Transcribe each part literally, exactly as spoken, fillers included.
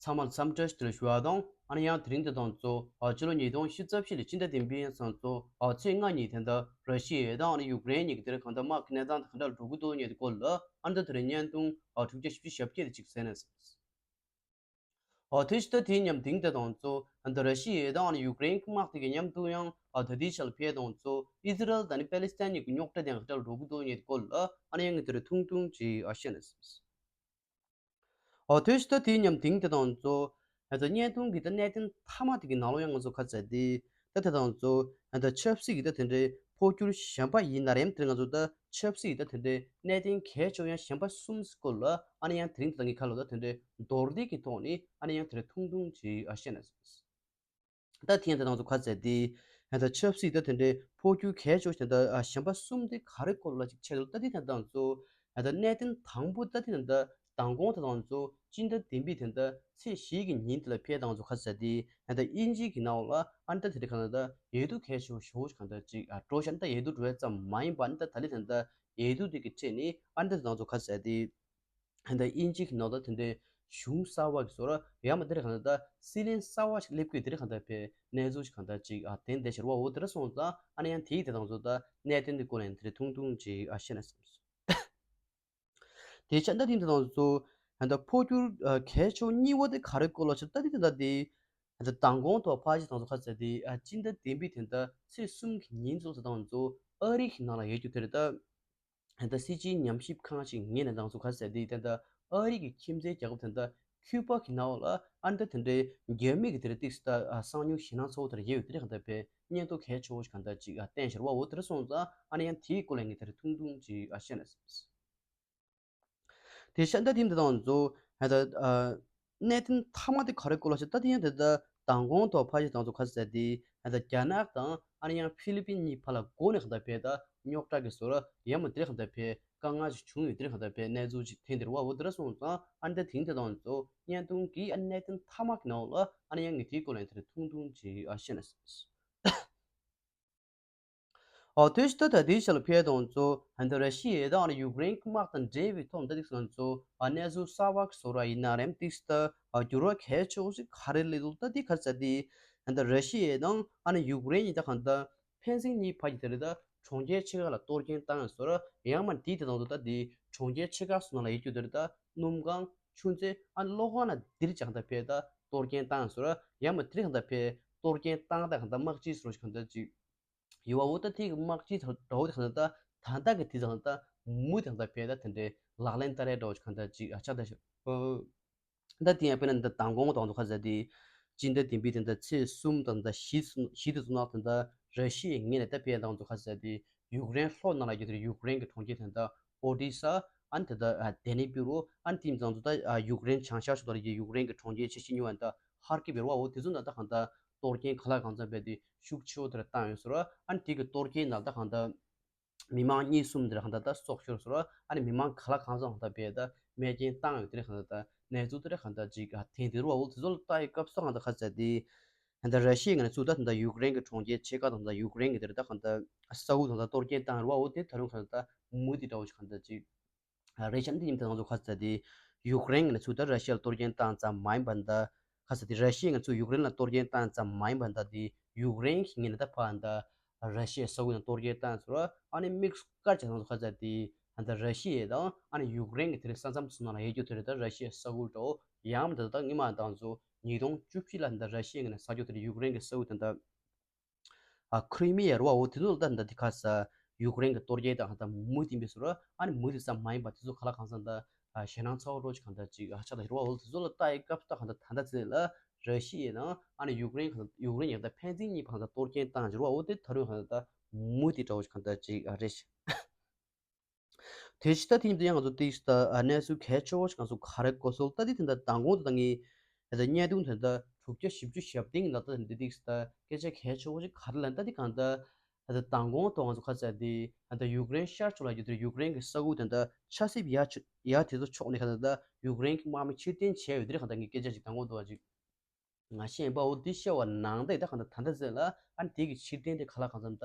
ཚང་མར་འཚམས་འདྲི་ཞུ་ཞུ་བ་དང་། ཨ་ནི་ཡང་དེ་རིང་དེ་དང་གཙོ་ཨ་ཕྱི་ལོ་ཉིས་སྟོང་ཉི་ཤུ་རྩ་བཞི་ལོའི་སྤྱི་ཟླ་བདུན་པའི་ཡང་ཚང་གཙོ་ཨ་ཚེས་ལྔ་ཉིན་དེ་འདྲ་ར་ཤི་ཡ་དང་ཨ་ནི་ཡུཀ་རེན་གཉིས་ཀྱི་དེར་གང་ལྟར་དམག་གི་གནས་སྟངས་དེ་ག་འདྲ་འགྲོ་གི་འདུག་ཉེ་དུ་སྐོར་ལ་ཨ་ནི་ད་དེ་རིང་བརྙན་ཐུང་ཨ་དྲུག་བརྒྱ་བཞི་བཅུ་ཞེ་བརྒྱད་དེ་ཅིག་གསན་ནས། ཨ་དེ་ཕྱི་ད་དེའི་མཉམ་དེང་དེ་དང་གཙོ་ཨ་ད་ར་ཤི་ཡ་དང་ཨ་ནི་ཡུཀ་རེན་གྱི་དམག་དེ་གི་མཉམ་དུ་ཡང་ཨ་ད་དེའི་ཆ་ལ་ཕེ་དང་གཙོ་ཨི་ཟི་རལ་དང་ཨ་ནི་པེ་ལི་སི་ཐན་གཉིས་ཀྱི་རྙོག་དྲ་དེ་ག་འདྲ་འགྲོ་གི་འདུག་ཉེ་དུ་སྐོར་ལ་ཨ་ནི་ཡང་ངས་དེ་རིང་ཐུང་ཐུང་ཅིག་ཨ་བཤད་ནས། ཨོ་དེ་ཕྱི་ད་དེའི་མཉམ་དེང་དེ་དང་གཙོ་ཨ་ད་བརྙན་ཐུང་གི་ད་གནད་དོན་མཐའ་མ་དེ་གི་ནང་ལོགས་ཡང་ང་ཚོ་ཁ་ཚ་དེ་ད་དེ་དང་གཙོ་ཨ་ད་ཆབ་སྲིད་ཀྱི་ད་དེ་འདྲའི་འཕོ་འགྱུར་གཞན་པ་ཡིན་ན་རེམ། དེ་ང་ཚོ་ད་ཆབ་སྲིད་ཀྱི་ད་དེ་འདྲའི་གནད་དོན་གལ་ཆེ་བ་ཡང་གཞན་པ་གསུམ་སྐོར་ལ་ཨ་ནི་ཡང་དེ་རིང་དེ་དང་གི་ཁ་ལོ་ད་དེ་འདྲའི་མདོར་བསྡུས་ཀྱི་ཐོག་ནས་ཨ་ནི་ཡང་དེ་རིང་ཐུང་ཐུང་ཅིག་ཨ་བཤད་ནས། ད་ཐེངས་དེ་དང་གཙོ་ཁ་ཚ་དེ་ཨ་ད་ཆབ་སྲིད་ད་དེ་འདྲའི་འཕོ་འགྱུར་གལ་ཆེ་བ་ཞིག་ད་ཨ་གཞན་པ་གསུམ་དེ་ག་རེ་སྐོར་ལ་ཅིག་ཆེད་དུ་ད་དེ་དང་གཙོ་ཨ་ད་གནད་དོན་དང་པོ་ད་དེ་ད་མདང་དགོང་དེ་དང་གཙོ་སྤྱི་ཟླ་བདུན་པའི་དེ་ད་ཚེས་བཞི་གི་ཉིན་དེ་ལ་ཕེ་དང་གཙོ་ཁ་ཚ་དེ་ཨ་ད་དབྱིན་ཇི་གི་ནང་ལ་ཨ་ནི་ད་དེ་རིང་གང་ལྟར་ད་འོས་བསྡུ་གལ་ཆེ་བ་ཞེ་པོ་ཞིག་གང་ལྟར་ཅིག་ཨ་འགྲོ་ཤག་ད་འོས་བསྡུ་འགྲོ་ཡ་ཙམ་མ་ཡིན་པ་ཨ་ནི་ད་ད་ལི་དེ་ད་འོས་བསྡུ་དེ་གི་ཁྲོད་ནས་ཨ་ནི་ད་དེ་དང་གཙོ་ཁ་ཚ་དེ་ད་དབྱིན་ཇི་གི་ནང་ད་དེ་འདྲའི་གཞུང་གསར་བ་གི་བཟོ་འདྲ་ཡང་མ་དེ་རིང་གང་ལྟར་ད་སྲིད་བློན་གསར་བ་ཞིག་སླེབས་དགོས་དེ་རིང་གང་ལྟར་ཕེ་གནས་ཚུལ་ཞིག་གང་ལྟར་ཅིག་ཨ་དེ་འདྲ་ཞིག་རེད་བ། འོ་དེ་འདྲ་སོང་ཙང་ཨ་ནི་ཡང་དེའི་དེ་དང་གཙོ་ད་གནད་དོན་དེ་སྐོར་ལ་ཡང་དེ་རིང་ཐུང་ཐུང་ཅིག་ཨ་བཤད་ན་བསམ་སོང་། དེ་ཆ་ད་དེ་དེ་དང་གཙོ་ད་འཕོ་འགྱུར་ཨ་གལ་ཆེ་བ་གཉིས་པ་དེ་ག་རེ་སྐོར་ལ་ཆ་ད་དེ་དེ་ད་དེ་ད་མདང་དགོང་ཐོག་ཕལ་ཆེར་དང་གཙོ་ཁ་ཚ་དེ་ཨ་སྤྱི་ཟླ་བདུན་པའི་དེ་ད་ཚེས་གསུམ་གི་ཉིན་གཙོ་ད་དང་གཙོ་ཨ་རི་གི་ནང་ལ་ཡོད་རྒྱུ་དེ་རེད་ད། ད་སྲིད་སྤྱིའི་ཉམས་ཞིབ་ཁང་ཞིག་ངོས་ནས་དང་གཙོ་ཁ་ཟེར་དེ་ད་ལྟ་ཨ་རི་གི་ཁྱིམ་མཚེས་རྒྱལ་ཁབ་དེ་ད་ཁྱུ་པ་གི་ནང་ལ་ཨ་ནི་ད་དེ་འདྲའི་རྒྱ་མི་གི་དེ་རེད་ཏིག་སི་ད་གསང་ཉུལ་ཞེད་སྣང་ཚ་བོ་དེ་རེད་ཡོད་དེ་རེད་གང་ལྟར་བས་སྙན་ཐོ་གལ་ཆེ་བོ་ཞིག་གང་ལྟར་ཅིག་བསྟན་ཤར་བ་འོ་དེ་རེད་སོང་ཙང་ཨ་ནི་ཡང་དེའི་སྐོར་ལ་ངས་དེ་རེད་ཐུང་ཐུང་ཅིག་བཤད་ན་སྲིད། དེ་ཤ་འདྲ་དེ་འདི་དང་ཚོ་ད་གནད་དོན་མཐའ་མ་དེ་ག་རེ་སྐོར་ལ་ཞིག་ད་དེ་ཡང་དེ་ད་མདང་དགོང་ཐོག་ཕལ་ཆེར་དང་ཚོ་ག་ཟེར་དེ་ད་རྒྱ་ནག་དང་ཨ་ནི་ཡང་ཧྥི་ལི་པིན་གཉིས་བར་ལ་འགོ་ནས་གང་ལྟར་བས་ད་རྙོག་དྲ་གི་བཟོ་འདྲ་ཡང་མ་དེ་གང་ལྟར་བས་དཀའ་ངལ་ཞིག་བྱུང་ཡོད་དེ་གང་ལྟར་བས་གནས་ཚུལ་ཞིག་ཐོན་དེ་རེད་བ། འོ་དེ་འདྲ་སོང་ཙང་ཨ་ནི་ད་དེང་དེ་དང་ཚོ་བརྙན་ཐུང་གི་ཨ་གནད་དོན་མཐའ་མ་གི་ནང་ལ་ཨ་ནི་ཡང་ངས་དེའི་སྐོར་ལ་ཡང་དེ་རེད་ཐུང་ཐུང་ཅིག་ཨ་བཤད་ན་སྲིད། ཨོ་དེ་ཕྱི་ད་ད་དེའི་ཆ་ལ་ཕེ་དང་ཚོ་ཧན་ད་ར་ཤི་ཡ་དང་ཡུཀ་རེན་གྱི་དམག་དང་འབྲེལ་བའི་ཐོག་ད་དེ་ང་ཚོ་ཨ་གནས་ཚུལ་གསར་བ་གི་བཟོ་འདྲ་ཡིན་ན་རེམ་ཏིག་ད་ཨ་འགྱུར་བ་གལ་ཆེ་བོ་ཞིག་ག་རེ་སླེབས་འདུག་ད་དེ་ག་ཚ་དེ་ཧན་ད་ར་ཤི་ཡ་དང་ཨ་ནི་ཡུཀ་རེན་གཉིས་ད་གང་ད་ཕན་ཚུན་གཉིས་བར་གྱི་དེ་རེད་ད་གྲོང་ཁྱེར་ཆེ་ཁག་ལ་གཏོར་སྐྱོན་བཏང་བཟོ་འདྲ་ཡང་མ་དེའི་དེ་དང་དུ་ད་དེ་གྲོང་ཁྱེར་ཆེ་ཁག་སོང་ན་ལ་ཡོད་རྒྱུ་དེ་རེད་ད་སྣུམ་ཁང་ཆུ་མཛོད་ཨ་ནི་གློག་ཁང་ལ་དེ་རིགས་ཀྱང་ད་ཕེ་ད་གཏོར་སྐྱོན་བཏང་བཟོ་འདྲ་ཡང་མ་དེ་རིགས་གང་ད་ཕེ་གཏོར་སྐྱོན་བཏང་ད་གང་ད་དམག་སྤྱི་བཟོ་འདྲ་གང་ད་ཅིག་ཡོད་བ། འོ་ད་དེ་གི་དམག་སྤྱི་དང་འདྲ་བོ་དེ་གང་ལྟར་ད་ད་ལྟ་གི་དེ་དང་ད་མུ་དང་ད་བས་ད་དེ་འདྲའི་ལག་ལེན་བསྟར་ཡ་འདྲ་བོ་གང་ལྟར་ཅིག་ཨ་ཆགས་ད་ཤག་ད་དེ་ཡང་དཔེར་ན་ད་མདང་དགོང་དང་དུ་ཁ་ཟེར་དེ་སྤྱི་ཟླ་བདུན་པའི་དེ་ད་ཚེས་གསུམ་དང་ད་བཞི་བཞི་དེ་ཚོ་ནང་དེ་ད་ར་ཤི་ཡའི་ངོས་ནས་ད་བས་དང་དུ་ཁ་ཟེར་དེ་ཡུཀ་རེན་ལྷོ་ནང་ལ་ཡོད་དེ་ཡུཀ་རེན་གི་གྲོང་ཁྱེར་དེ་ད་ཨོ་ཌི་ས་ཨན་དེ་ད་དེ་ནི་པི་རོ་ཨན་དེ་མི་ཚང་དུ་ད་ཡུཀ་རེན་བྱང་ཤར་ཕྱོགས་ད་ལ་ཡུཀ་རེན་གི་གྲོང་ཁྱེར་ཆེ་ཤོས་ཉུང་བ་ད་ཧར་ཀི་བེར་བ་འོ་དེ་ཚོ་ནང་ད་གང་ད་གཏོར་སྐྱོན་ག་ལ་གང་འཚམ་བས་དེ་ཤུགས་ཆེ་བོ་དེར་བཏང་ཡོད་ཟེར་བ། ཨ་ནི་དེ་གི་གཏོར་སྐྱོན་ནང་ད་གང་ད་མི་མང་གཉིས་གསུམ་དེར་གང་ད་ད་སྲོག་ཤོར་ཟེར་བ། ཨ་ནི་མི་མང་ག་ལ་གང་འཚམ་གང་ད་བས་ད་རྨས་སྐྱོན་བཏང་ཡོད་དེར་གང་ད་ད་གནས་ཚུལ་དེར་གང་ད་ཅིག་ཨ་ཐེངས་དེ་རུ་བ་འོ་དེ་ཚོ་ལ་ལྟ་ཡི་སྐབས་སུ་གང་ད་ཁ་ཟེར་དེ་གང་ད་ར་ཤི་ཡའི་ངོས་ནས་ཚུར་ད་གང་ད་ཡུཀ་རེན་གི་གྲོང་ཁྱེར་ཆེ་ཁག་དང་ད་ཡུཀ་རེན་གི་དེར་ད་གང་ད་ས་འུག་དང་ད་གཏོར་སྐྱོན་བཏང་ཡོད་བ། འོ་དེ་ད་རུང་གང་ད་མུ་དེ་འདྲ་བོ་ཞིག་གང་ད་ཅིག་རེད་ཤག་འདི་ཉིན་ད་ང་ཚོ་ཁ་ཚ་དེ་ཡུཀ་རེན་ངོས་ནས་ཚུར་ད་ར་ཤི་ཡ་ལ་གཏོར་སྐྱོན་བཏང་ཙམ་མ་ཡིན་པ་འདྲ། ཁ་ཚ་དེ་ར་ཤི་ཡ་ངོས་ཚུར་ཡུཀ་རེན་ལ་གཏོར་སྐྱོན་བཏང་ཙམ་མ་ཡིན་པ་འདྲ་དེ་ཡུཀ་རེན་གྱི་ངོས་ནས་ད་ཕར་འདྲ་ར་ཤི་ཡའི་ས་ཁུལ་ནང་གཏོར་སྐྱོན་བཏང་ཟེར་བ། ཨ་ནི་དམིགས་བཀར་བྱས་ང་ཚོ་ཁ་ཚ་དེ་ད་ར་ཤི་ཡ་དང་ཨ་ནི་ཡུཀ་རེན་གྱི་དེ་རིང་ས་མཚམས་སུ་ནང་ལ་ཡོད་རྒྱུ་དེ་རེད། ད་ར་ཤི་ཡའི་ས་ཁུལ་འདྲ་བོ་ཡང་འདྲ་ད་སྔོན་མ་ད་ང་ཚོ་ཉིས་སྟོང་བཅུ་བཞི་ལ་ད་ར་ཤི་ཡའི་ངོས་ནས་ས་ཕྱོགས་དེ་རིང་ཡུཀ་རེན་གྱི་ས་ཁུལ་དེ་འདྲ། ཨ་ཁི་རི་མི་ཡ་རུ་བ་འོ་དེ་ཚོ་ལ་ད་འདི་ཁ་ས་ཡུཀ་རེན་གྱི་གཏོར་སྐྱོན་དང་ད་མུ་དེ་འབད་སོ་ར། ཨ་ནི་མུ་དེ་ཙམ་མ་ཡིན་པ་དེ་ཚོ་ག་ལ་གང་འཚམ་ད་ཞེད་སྣང་ཚ་བོ་རོ་ཅིག་གང་ད་ཅིག་ཨ་ཆགས་ད་རུ་བ་འོ་དེ་ཚོ་ལ་ལྟ་ཡི་སྐབས་ད་གང་ད་ད་ད་ཚེ་ལ་ར་ཤི་ཡའི་ནང་ཨ་ནི་ཡུཀ་རེན་གང་ད་ཡུཀ་རེན་ཡང་ད་ཕན་ཚུན་གཉིས་བར་ད་གཏོར་སྐྱོན་བཏང་རུ་བ་འོ་དེ་ད་རུང་གང་ད་མུ་དེ་འདྲ་བོ་ཅིག་གང་ད་ཅིག་ཨ་རེད་ཤག་དེ་ཕྱི་ད་ཐེངས་འདི་ཡང་ང་ཚོ་ཏིག་ད་གནས་ཚུལ་གལ་ཆེ་བོ་ཞིག་ང་ཚོ་ག་རེ་གོ་སོང་ད་དེ་དེ་འདྲ་མདང་དགོང་དུ་ད་ངས་ད་བརྙན་ཐུང་དེ་འདྲ་དྲུག་བརྒྱ་བཞི་བཅུ་ཞེ་བདུན་ལ་ད་འདི་ཏིག་ད་སྐད་ཆ་གལ་ཆེ་བོ་ཞིག་ག་རེ་ལབ་ན་ད་དེ་གང་ད་ད་མདང་དགོང་དུ་ང་ཚོ་ཁ་ཚ་དེ་ད་ཡུཀ་རེན་ཤར་ཕྱོགས་ལ་ཡོད་དེ་ཡུཀ་རེན་གྱི་ས་ཁུལ་དེ་འདྲ་ཆབ་སྲིད་ཡ་ཆ་ཡ་དེ་ཚོ་ཕྱོགས་ནས་གང་ད་ད་ཡུཀ་རེན་གྱི་དམག་མི་ཕྱིར་འཐེན་བྱས་ཡོད་དེ་གང་ད་ངས་སྐད་ཆ་ཞིག་མདང་དགོང་དུ་བ་ཅིག་ང་ཤེས་པ་འོ་འདི་བཤད་པ་ནང་བཞིན་ད་གང་ལྟར་ད་ལྟ་ཟེར་ལ་ཨ་ནི་དེ་གི་ཕྱིར་འཐེན་དེ་ག་ལ་གང་འཚམ་ད་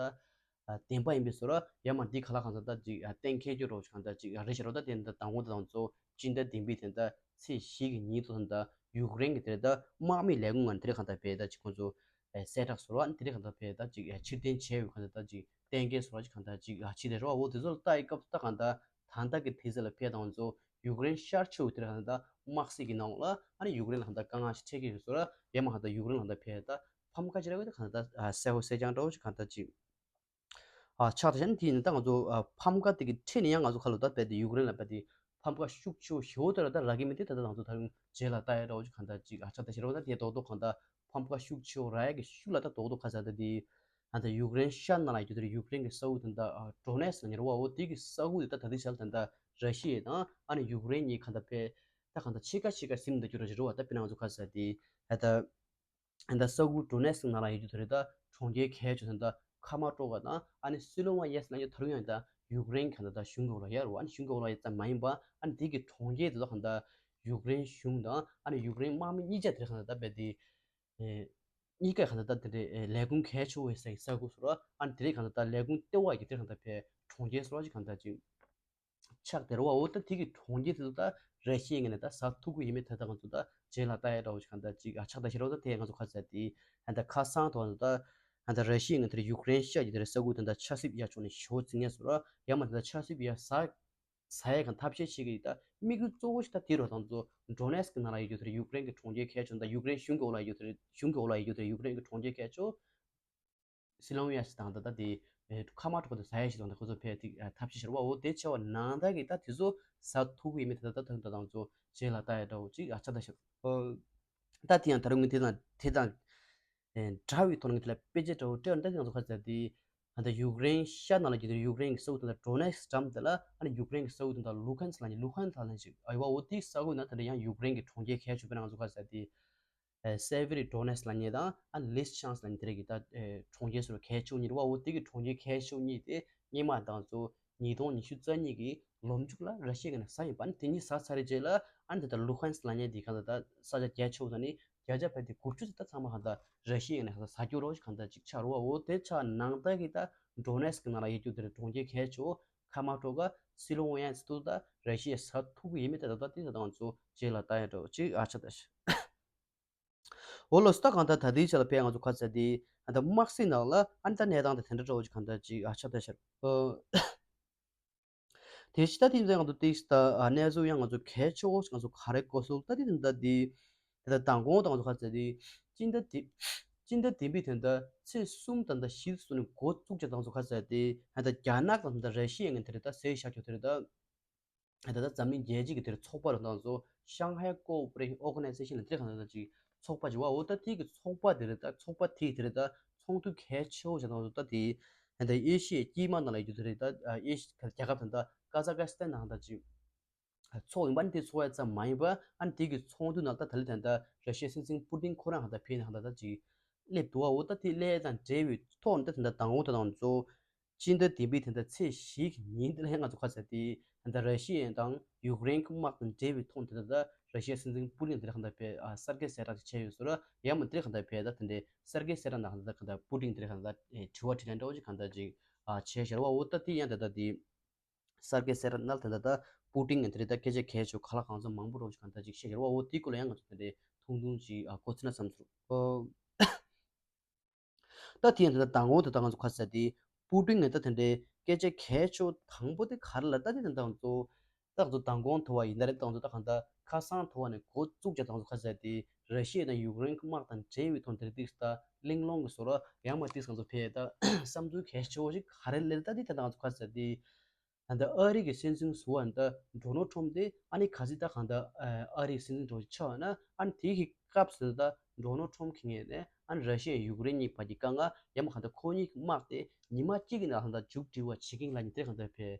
བདེན་པ་ཡིན་པའི་བཟོ་འདྲ་ཡང་མ་འདི་ག་ལ་གང་འཚམ་ད་ཅིག་གཏན་འཁེལ་རྒྱུ་རོ་ཞིག་གང་ལྟར་ཅིག་རེད་ཤག་རོ། ད་དེ་འདི་དང་པོ་དང་གཙོ་སྤྱི་ཟླ་བདུན་པའི་དེ་འདྲ་ཚེས་བཞི་གི་ཉིན་ཚོ་ད་ ཡུཀ་རེན་གྱི་དེ་རེད་ད་དམག་མི་ལས་ཁུངས་ང་དེ་རེད་གང་ལྟར་བས་ད་ཅིག་ཁོང་ཚོ་གསལ་བསྒྲགས་བཟོ་བ་དེ་རེད་གང་ལྟར་བས་ད་ཅིག་ཕྱིར་འཐེན་བྱས་ཡོད་གང་ལྟར་ད་ཅིག་གཏན་འཁེལ་བཟོ་བ་ཅིག་གང་ལྟར་ཅིག་ཕྱི་དེ་རོ་འོ་དེ་ཚོ་ལ་ལྟ་ཡི་སྐབས་སུ་ད་གང་ལྟར་ད་ལྟ་གི་དུས་ཚོད་ལ་ཕེབས་དང་ཚོ་ཡུཀ་རེན་ཤར་ཕྱོགས་དེ་རེད་གང་ལྟར་དམག་སྲིད་ཀྱི་ནང་ལ་ཨ་ནི་ཡུཀ་རེན་ལ་གང་ལྟར་དཀའ་ངལ་ཞིག་འཕྲད་ཀྱི་ཡོད་བཟོ་ར་ཡང་མ་གང་ལྟར་ཡུཀ་རེན་ལ་གང་ལྟར་བས་ད་ཕམ་ཁ་ཅི་ར་བས་ད་གང་ལྟར་གསལ་བོ་གསལ་རྐྱང་འདྲ་བོ་ཅིག་གང་ལྟར་ཅིག་ཨ་ཆགས་ད་ཤན་དེ་ཡིན་ན་ད་ང་ཚོ་ཨ་ཕམ་ཁ་དེ་གི་ཁྲིད་ནས་ཡང་ང་ཚོ་ཁ་ལོ་ད་བས་དེ་ཡུཀ་རེན་ལ་བས་དེ་ཕམ་ཁ་ཤུགས་ཆེ་བོ་ཞེ་བོ་དེ་ལ་ད་རག་གི་མི་དེ་ད་ད་ང་ཚོ་ད་རུང་རྗེས་ལ་ལྟ་ཡ་འདྲ་བོ་ཅིག་གང་ལྟར་ཅིག་ཨ་ཆགས་ད་ཤན་རོ་ད་དེ་རྡོག་རྡོག་གང་ལྟར་ཕམ་ཁ་ཤུགས་ཆེ་བོ་རག་ཡ་གི་ཤུགས་ལ་ད་རྡོག་རྡོག་ཁ་ས་ད་དེ་ཨ་ད་ཡུཀ་རེན་ཤར་ན་ལ་ཡོད་དེ་ཡུཀ་རེན་གི་ས་ཁུལ་དེ་ད་ཨ་ཌོ་ནེ་སི་ལ་ཉེ་ར་བ་འོ་དེ་གི་ས་ཁུལ་དེ་ད་ད་དེ་ས་ད་ར་ཤི་ཡ་དང་ཨ་ནི་ཡུཀ་རེན་གཉིས་གང་ལྟར་བས་ད་གང་ལྟར་ཕྱེད་ཀ་ཕྱེད་ཀ་ཟིན་ད་རྒྱུ་ར་ར་བ་ད་དཔེར་ན་ང་ཚོ་ཁ་ས་དེ་ཨ་ད། ད་ས་ཁུལ་ཌོ་ནེ་སི་ནང་ལ་ཡོད་རྒྱུ་དེ་རེད་ད་གྲོང་ཁྱེར་གལ་ཆེ་ཤོས་ད་ཁ་མ་ཀྲོ་ག་དང་ཨ་ནི་སི་ལོ་ཝ་ཡེ་སི་ལ་ཡོད་ད་རུང་ཡང་ད་ཡུཀ་རེན་ག་ད་ད་གཞུང་གི་འོག་ལ་ཡོད་རེད་བ། ཨ་ནི་གཞུང་གི་འོག་ལ་ཡོད་ཙམ་མ་ཡིན་པ་ཨ་ནི་དེ་གི་གྲོང་ཁྱེར་དེ་ཚོ་ག་ད་ཡུཀ་རེན་གཞུང་དང་ཨ་ནི་ཡུཀ་རེན་དམག་མི་གཉིས་ཆ་དེ་རེད་ག་ད་ད་བས་དེ་གཉིས་ཀ་ག་ད་ད་དེ་འདྲའི་ལས་ཁུངས་གལ་ཆེ་བའི་ས་ས་ཁུལ་སོ་ར་ཨ་ནི་དེ་རེད་ག་ད་ད་ལས་ཁུངས་ལྟེ་བ་ཡི་དེ་རེད་ག་ད་བས་གྲོང་ཁྱེར་སོ་ར་ཅིག་ག་ད་ཅིག་ཆགས་དེ་རེད་བ། འོ་ད་དེ་གི་གྲོང་ཁྱེར་དེ་ཚོ་ད་ར་ཤི་ཡའི་ངོས་ནས་ད་ཟ་ཐུབ་ཀྱི་ཡིན་མིན་ད་ལྟ་ང་ཚོ་ད་རྗེས་ལ་ལྟ་ཡ་འདྲ་བོ་ཞིག་གང་ལྟར་ཅིག་ཨ་ཆགས་ད་ཤི་རོ་ད་དེ་ང་ཚོ་ཁ་ཟས་དེ་ཨ་ད་ཁ་སང་ཐོག་ད་ཨ་ད་ར་ཤི་ཡའི་ངོས་དེར་ཡུཀ་རེན་ཤར་གྱི་དེར་ས་ཁུལ་དེ་ད་ཆབ་སྲིད་ཡར་ཕྱོགས་ནས་ཞོ་འཛིན་ངེས་སོ་ར་ཡང་མ་དེ་ད་ཆབ་སྲིད་ཡར་ཟ་ཟ་ཡ་གང་ཐབས་ཤེས་བྱེད་ཀྱི་ཡིན། ད་དམིགས་ཡུལ་གཙོ་བོ་ཞིག་ད་དེ་རོ་ད་ང་ཚོ་ཌོ་ནེ་སི་ཀི་ནང་ལ་ཡོད་རྒྱུ་དེར་ཡུཀ་རེན་གྱི་གྲོང་ཁྱེར་གལ་ཆེ་ད་ཡུཀ་རེན་གཞུང་གི་འོག་ལ་ཡོད་རྒྱུ་དེར་གཞུང་གི་འོག་ལ་ཡོད་རྒྱུ་དེར་ཡུཀ་རེན་གྱི་གྲོང་ཁྱེར་གལ་ཆེ། སི་ལོང་ཡ་ཞིག་དང་ད་ལྟ་དེ་ཁ་མ་གྲོགས་དེ་ཟ་ཡ་ཞིག་དང་ད་ཁོ་ཚོ་ཕེ་ཐིག་ཐབས་ཤེས་ཤར་བ་འོ་དེ་ཆེ་བ་ནང་ད་གི་ད་དེ་ཚོ་ཟ་ཐུབ་ཀྱི་ཡིན་མིན་ད་ད་ད་ད་ད་ཚོ་རྗེས་ལ་ལྟ་ཡ་འདྲ་བོ་ཅིག་ཨ་ཆ་ད་ཤག་ད་དེ་ཡང་ད་རུང་དེ་དང་དེ་དང་འདྲ་བའི་ཐོག་ནས་དེ་ལ་དཔེ་ཆ་འདྲ་བོ་སྤྲད་ཡོང་ད་དེ་ང་ཚོ་ཁ་ཟ་དེ་ད་ད་ཡུཀ་རེན་ཤར་ནང་ལ་གྱུར་ཏེ་ཡུཀ་རེན་གྱི་ས་ཁུལ་དེ་ལ་ཌོ་ནེ་སི་འགྲམ་དེ་ལ་ཨ་ནི་ཡུཀ་རེན་གྱི་ས་ཁུལ་དེ་ད་ལུ་ཧན་སི་ལ་ནི་ལུ་ཧན་སི་ལ་ནི་ཞིག་ཨ་ཡ་བ་འོ་དེའི་ས་ཁུལ་ན་དེ་འདྲ་ཡང་ཡུཀ་རེན་གྱི་གྲོང་ཁྱེར་གལ་ཆེ་བ་ང་ཚོ་ཁ་ཟ་དེ། སེ་ཝེ་རི་ཌོ་ནེ་སི་ལབ་མཁན་དང་ཨ་ལིས་ཆང་སི་ལབ་མཁན་དེ་རིགས་ཀྱི་ད་གྲོང་ཁྱེར་སོ་གལ་ཆེ་ཤོས་གཉིས་རེད་བ། འོ་དེ་གི་གྲོང་ཁྱེར་གལ་ཆེ་ཤོས་གཉིས་དེ་སྔོན་མ་དང་ཚོ་ཉིས་སྟོང་ཉི་ཤུ་རྩ་གཉིས་ཀྱི་ལོ་མཇུག་ལ་ར་ཤི་ཡའི་ངོས་ནས་ཟ་ཡིན་པ། ཨ་ནི་དེ་གཉིས་ཟ་ཚར་རེད་རྗེས་ལ་ཨ་ནི་དེ་ལྟར་ལུ་ཧན་སི་ལབ་མཁན་དེ་གང་ལྟར་ད་ས་ཆ་རྒྱ་ཆེ་བོ་ད་ནི་བརྒྱ་ཆ་ཕལ་ཆེར་དགུ་བཅུ་ཙམ་ད་ཚང་མ་གང་ལྟར་ར་ཤི་ཡའི་ངོས་ནས་གང་ལྟར་ཟ་རྒྱུ་རོགས་ཞིག་གང་ལྟར་ཅིག་ཆགས་རེད་བ། འོ་དེ་ཆ་ནང་ལྟར་གྱི་ད་ཌོ་ནེ་སི་གི་ནང་ལ་ཡོད་རྒྱུ་དེ་རེད། གྲོང་ཁྱེར་གལ་ཆེ་བོ་ཁ་མ་ཀྲོ་ག་སི་ལོ་ཝེ་ཡན་སི་ཏུ་ད་ར་ཤི་ཡའི་ཟ་ཐུབ་ཀྱི་ཡིན་མིན་དེ་ད་ད་དེ་ད་ང་ཚོ་རྗེས་ལ་ལྟ་ཡ་འདྲ་བོ་ཅིག་ཨ་ཆ་ད་ཤག་འོ་ལོ་སི་ད་གང་ལྟར་ད་ལྟའི་ཆ་ལ་ཕེ་ང་ཚོ་ཁ་ཚ་དེ་ཨ་ད་དམག་སྲིད་ནང་ལ་ཨ་ད་གནས་སྟངས་དེ་དེ་འདྲ་འདྲ་བོ་ཅིག་གང་ལྟར་ཅིག་ཨ་ཆ་ད་ཤར། དེ་ཕྱི་ད་དེ་ཚོ་ང་ཚོ་ཏིག་ད་གནས་ཚུལ་ཡང་ང་ཚོ་གལ་ཆེ་བོ་ང་ཚོ་ག་རེ་གོ་སོང་ད་དེ་ད་དེ་ད་མདང་དགོང་ད་ང་ཚོ་ཁ་ཚ་དེ་སྤྱི་ཟླ་དེ་སྤྱི་ཟླ་བདུན་པའི་དེ་ད་ཚེས་གསུམ་ད་ད་བཞི་སོ་ནས་འགོ་བཙུགས་ཀྱི་ད་ང་ཚོ་ཁ་ཚ་དེ་ད་རྒྱ་ནག་དང་ད་ར་ཤི་ཡ་ངན་དེ་རེད་ད་ཟེར་བཞག་ཆོག་དེ་རེད་ད། ད་ལྟ་འཛམ་གླིང་རྒྱལ་སྤྱི་གི་དེར་ཚོགས་པ་རུ་དང་སོ་Shanghai Cooperation Organization ལ་དེ་གང་ལྟར་ཅིག་ཚོགས་པ་ཅིག་བ། འོ་ད་དེ་གི་ཚོགས་པ་དེ་རེད་ད། ཚོགས་པ་དེ་དེ་རེད་ད། ཚོགས་འདུ་གལ་ཆེ་བོ་བྱ་དང་སོ་ད་དེ་ད་ལྟ་ཨེ་ཤི་ཡའི་དཀྱིལ་མ་ནང་ལ་ཡོད་རྒྱུ་དེ་རེད་ད། ཨེ་ཤི་རྒྱལ་ཁབ་དང་ད་ཀ་ཛ་ཀ་སི་ཐན་ནང་ད་ཅིག་ཚོགས་ཡིན་པ་ནི་དེ་ཚོགས་ཡ་ཙམ་མ་ཡིན་པ་ཨ་ནི་དེ་གི་ཚོགས་འདུ་ནང་ད་ད་ལྟ་ད་ལྟ་ར་ཤི་ཡའི་སྲིད་འཛིན་པུ་ཏིན་ཁོ་རང་གང་ད་ཕེབས་ནས་གང་ད་ད་ཅིག་སླེབས་འདུག་བ། འོ་ད་དེ་སླེབས་དང་འབྲེལ་བའི་ཐོག་ནས་ད་ད་ལྟ་མདང་དགོང་ད་དང་ཚོ། སྤྱི་ཟླ་བདུན་པའི་དེ་ད་ཚེས་བཞི་གི་ཉིན་དེ་ལ་ཡང་ང་ཚོ་ཁ་ཚ་དེ་ད་ར་ཤི་ཡ་དང་ཡུཀ་རེན་གྱི་དམག་དང་འབྲེལ་བའི་ཐོག་དེ་ད་ད་ར་ཤི་ཡའི་སྲིད་འཛིན་པུ་ཏིན་དེ་ད་གང་ལྟར་བས་ཨ་གསར་འགོད་གསལ་བསྒྲགས་ཅིག་བྱས་ཡོད་ཟེར་ར། ཡང་མ་དེ་གང་ལྟར་བས་ད་དེ་འདྲའི་གསར་འགོད་གསལ་བསྒྲགས་ནང་གང་ལྟར་གང་ལྟར་པུ་ཏིན་དེ་གང་ལྟར་དྲི་བ་དྲིས་ལན་འདྲ་བོ་ཅིག་གང་ལྟར་ཅིག་ཨ་བྱས་ཤར་བ། འོ་ད་དེ་ཡང་ད་ད་དེ་གསར་འགོད་གསལ་བསྒྲགས་ནང་དེ་ད་ད་པུ་ཏིན་ངས་དེ་རེད་ད་སྐད་ཆ་གལ་ཆེ་ག་ལ་གང་ཚོད་མང་པོ་འདྲ་བོ་ཅིག་གང་ལྟར་ཅིག་བཤད་ཤར་བ། འོ་དེའི་སྐོར་ལ་ཡང་ང་ཚོ་དེ་འདྲའི་ཐུང་ཐུང་ཅིག་ཨ་གོ་ཚུལ་ན་བསམ་ཚུལ། ད་དེ་ཡང་ད་ལྟ་མདང་དགོང་དེ་ད་ང་ཚོ་ཁ་ཟས་དེ་པུ་ཏིན་ངས་ད་དེ་འདྲའི་སྐད་ཆ་གལ་ཆེ་བོ་དང་པོ་དེ་ག་རེ་ལ་ད་དེ་ད་ང་ཚོ་ད་ང་ཚོ་མདང་དགོང་དུ་བ་ཡིན་ད་རེད། ད་ང་ཚོ་ད་གང་ད་ཁ་སང་དུ་བ་ནས་འགོ་བཙུགས་ཀྱང་ད་ང་ཚོ་ཁ་ཟས་དེ་ར་ཤི་ཡ་དང་ཡུཀ་རེན་གྱི་དམག་དང་འབྲེལ་བའི་ཐོག་དེར་ཏིག་ད་གླེང་སློང་གི་བཟོ་འདྲ་ཡང་མ་ཏིག་ང་ཚོ་ཕེ་ད་བསམ་ཚུལ་གལ་ཆེ་བོ་ཞིག་ག་རེ་ལེར་ད་དེ་ད་ང་ཚོ་ཁ་ཟས་དེ། ད་ལྟ་ཨ་རི་གི་སྲིད་འཛིན་ཟུར་པ་ད་ཌོ་ནལ་ཊམ་དེ་ཨ་ནི་ག་ཚོད་ད་གང་ད་ཨ་རི་སྲིད་འཛིན་འགྲོ་ཆགས་ན་ཨ་ནི་དེ་གི་སྐབས་སུ་ད་ཌོ་ནལ་ཊམ་གི་ངོས་ནས་ཨ་ནི་ར་ཤི་ཡ་ཡུཀ་རེན་གཉིས་བར་གྱི་དཀའ་ངལ་ཡང་མ་གང་ད་ཁོ་གཉིས་ཀྱི་དམག་དེ་ཉི་མ་གཅིག་གི་ནང་གང་ད་མཇུག་སྒྲིལ་བ་བྱེད་ཀྱིན་ལ་ནི་དེ་གང་ད་བས་